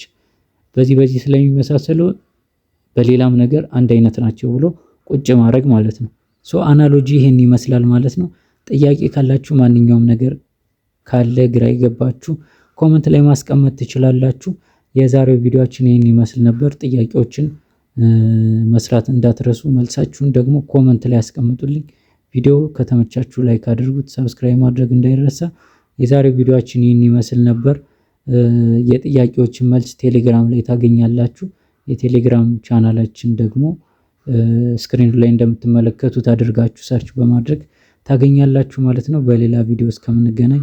Speaker 1: በዚህ በዚህ ስለሚመሳሰሉ በሌላም ነገር አንድ አይነት ናቸው ብሎ ቁጭ ማድረግ ማለት ነው። So analogy ይሄን ይመስላል ማለት ነው። ጥያቄ ካላችሁ፣ ማንኛውም ነገር ካለ፣ ግራ የገባችሁ comment ላይ ማስቀመጥ ትችላላችሁ። የዛሬው ቪዲዮአችን ይህን ይመስል ነበር። ጥያቄዎችን መስራት እንዳትረሱ። መልሳችሁን ደግሞ comment ላይ አስቀምጡልኝ። ቪዲዮ ከተመቻችሁ like አድርጉት፣ subscribe ማድረግ እንዳይረሳ። የዛሬው ቪዲዮአችን ይህን ይመስል ነበር። የጥያቄዎችን መልስ ቴሌግራም ላይ ታገኛላችሁ። የቴሌግራም ቻናላችን ደግሞ screen ኑ ላይ እንደምትመለከቱት አድርጋችሁ search በማድረግ ታገኛላችሁ ማለት ነው። በሌላ ቪዲዮ እስከምንገናኝ።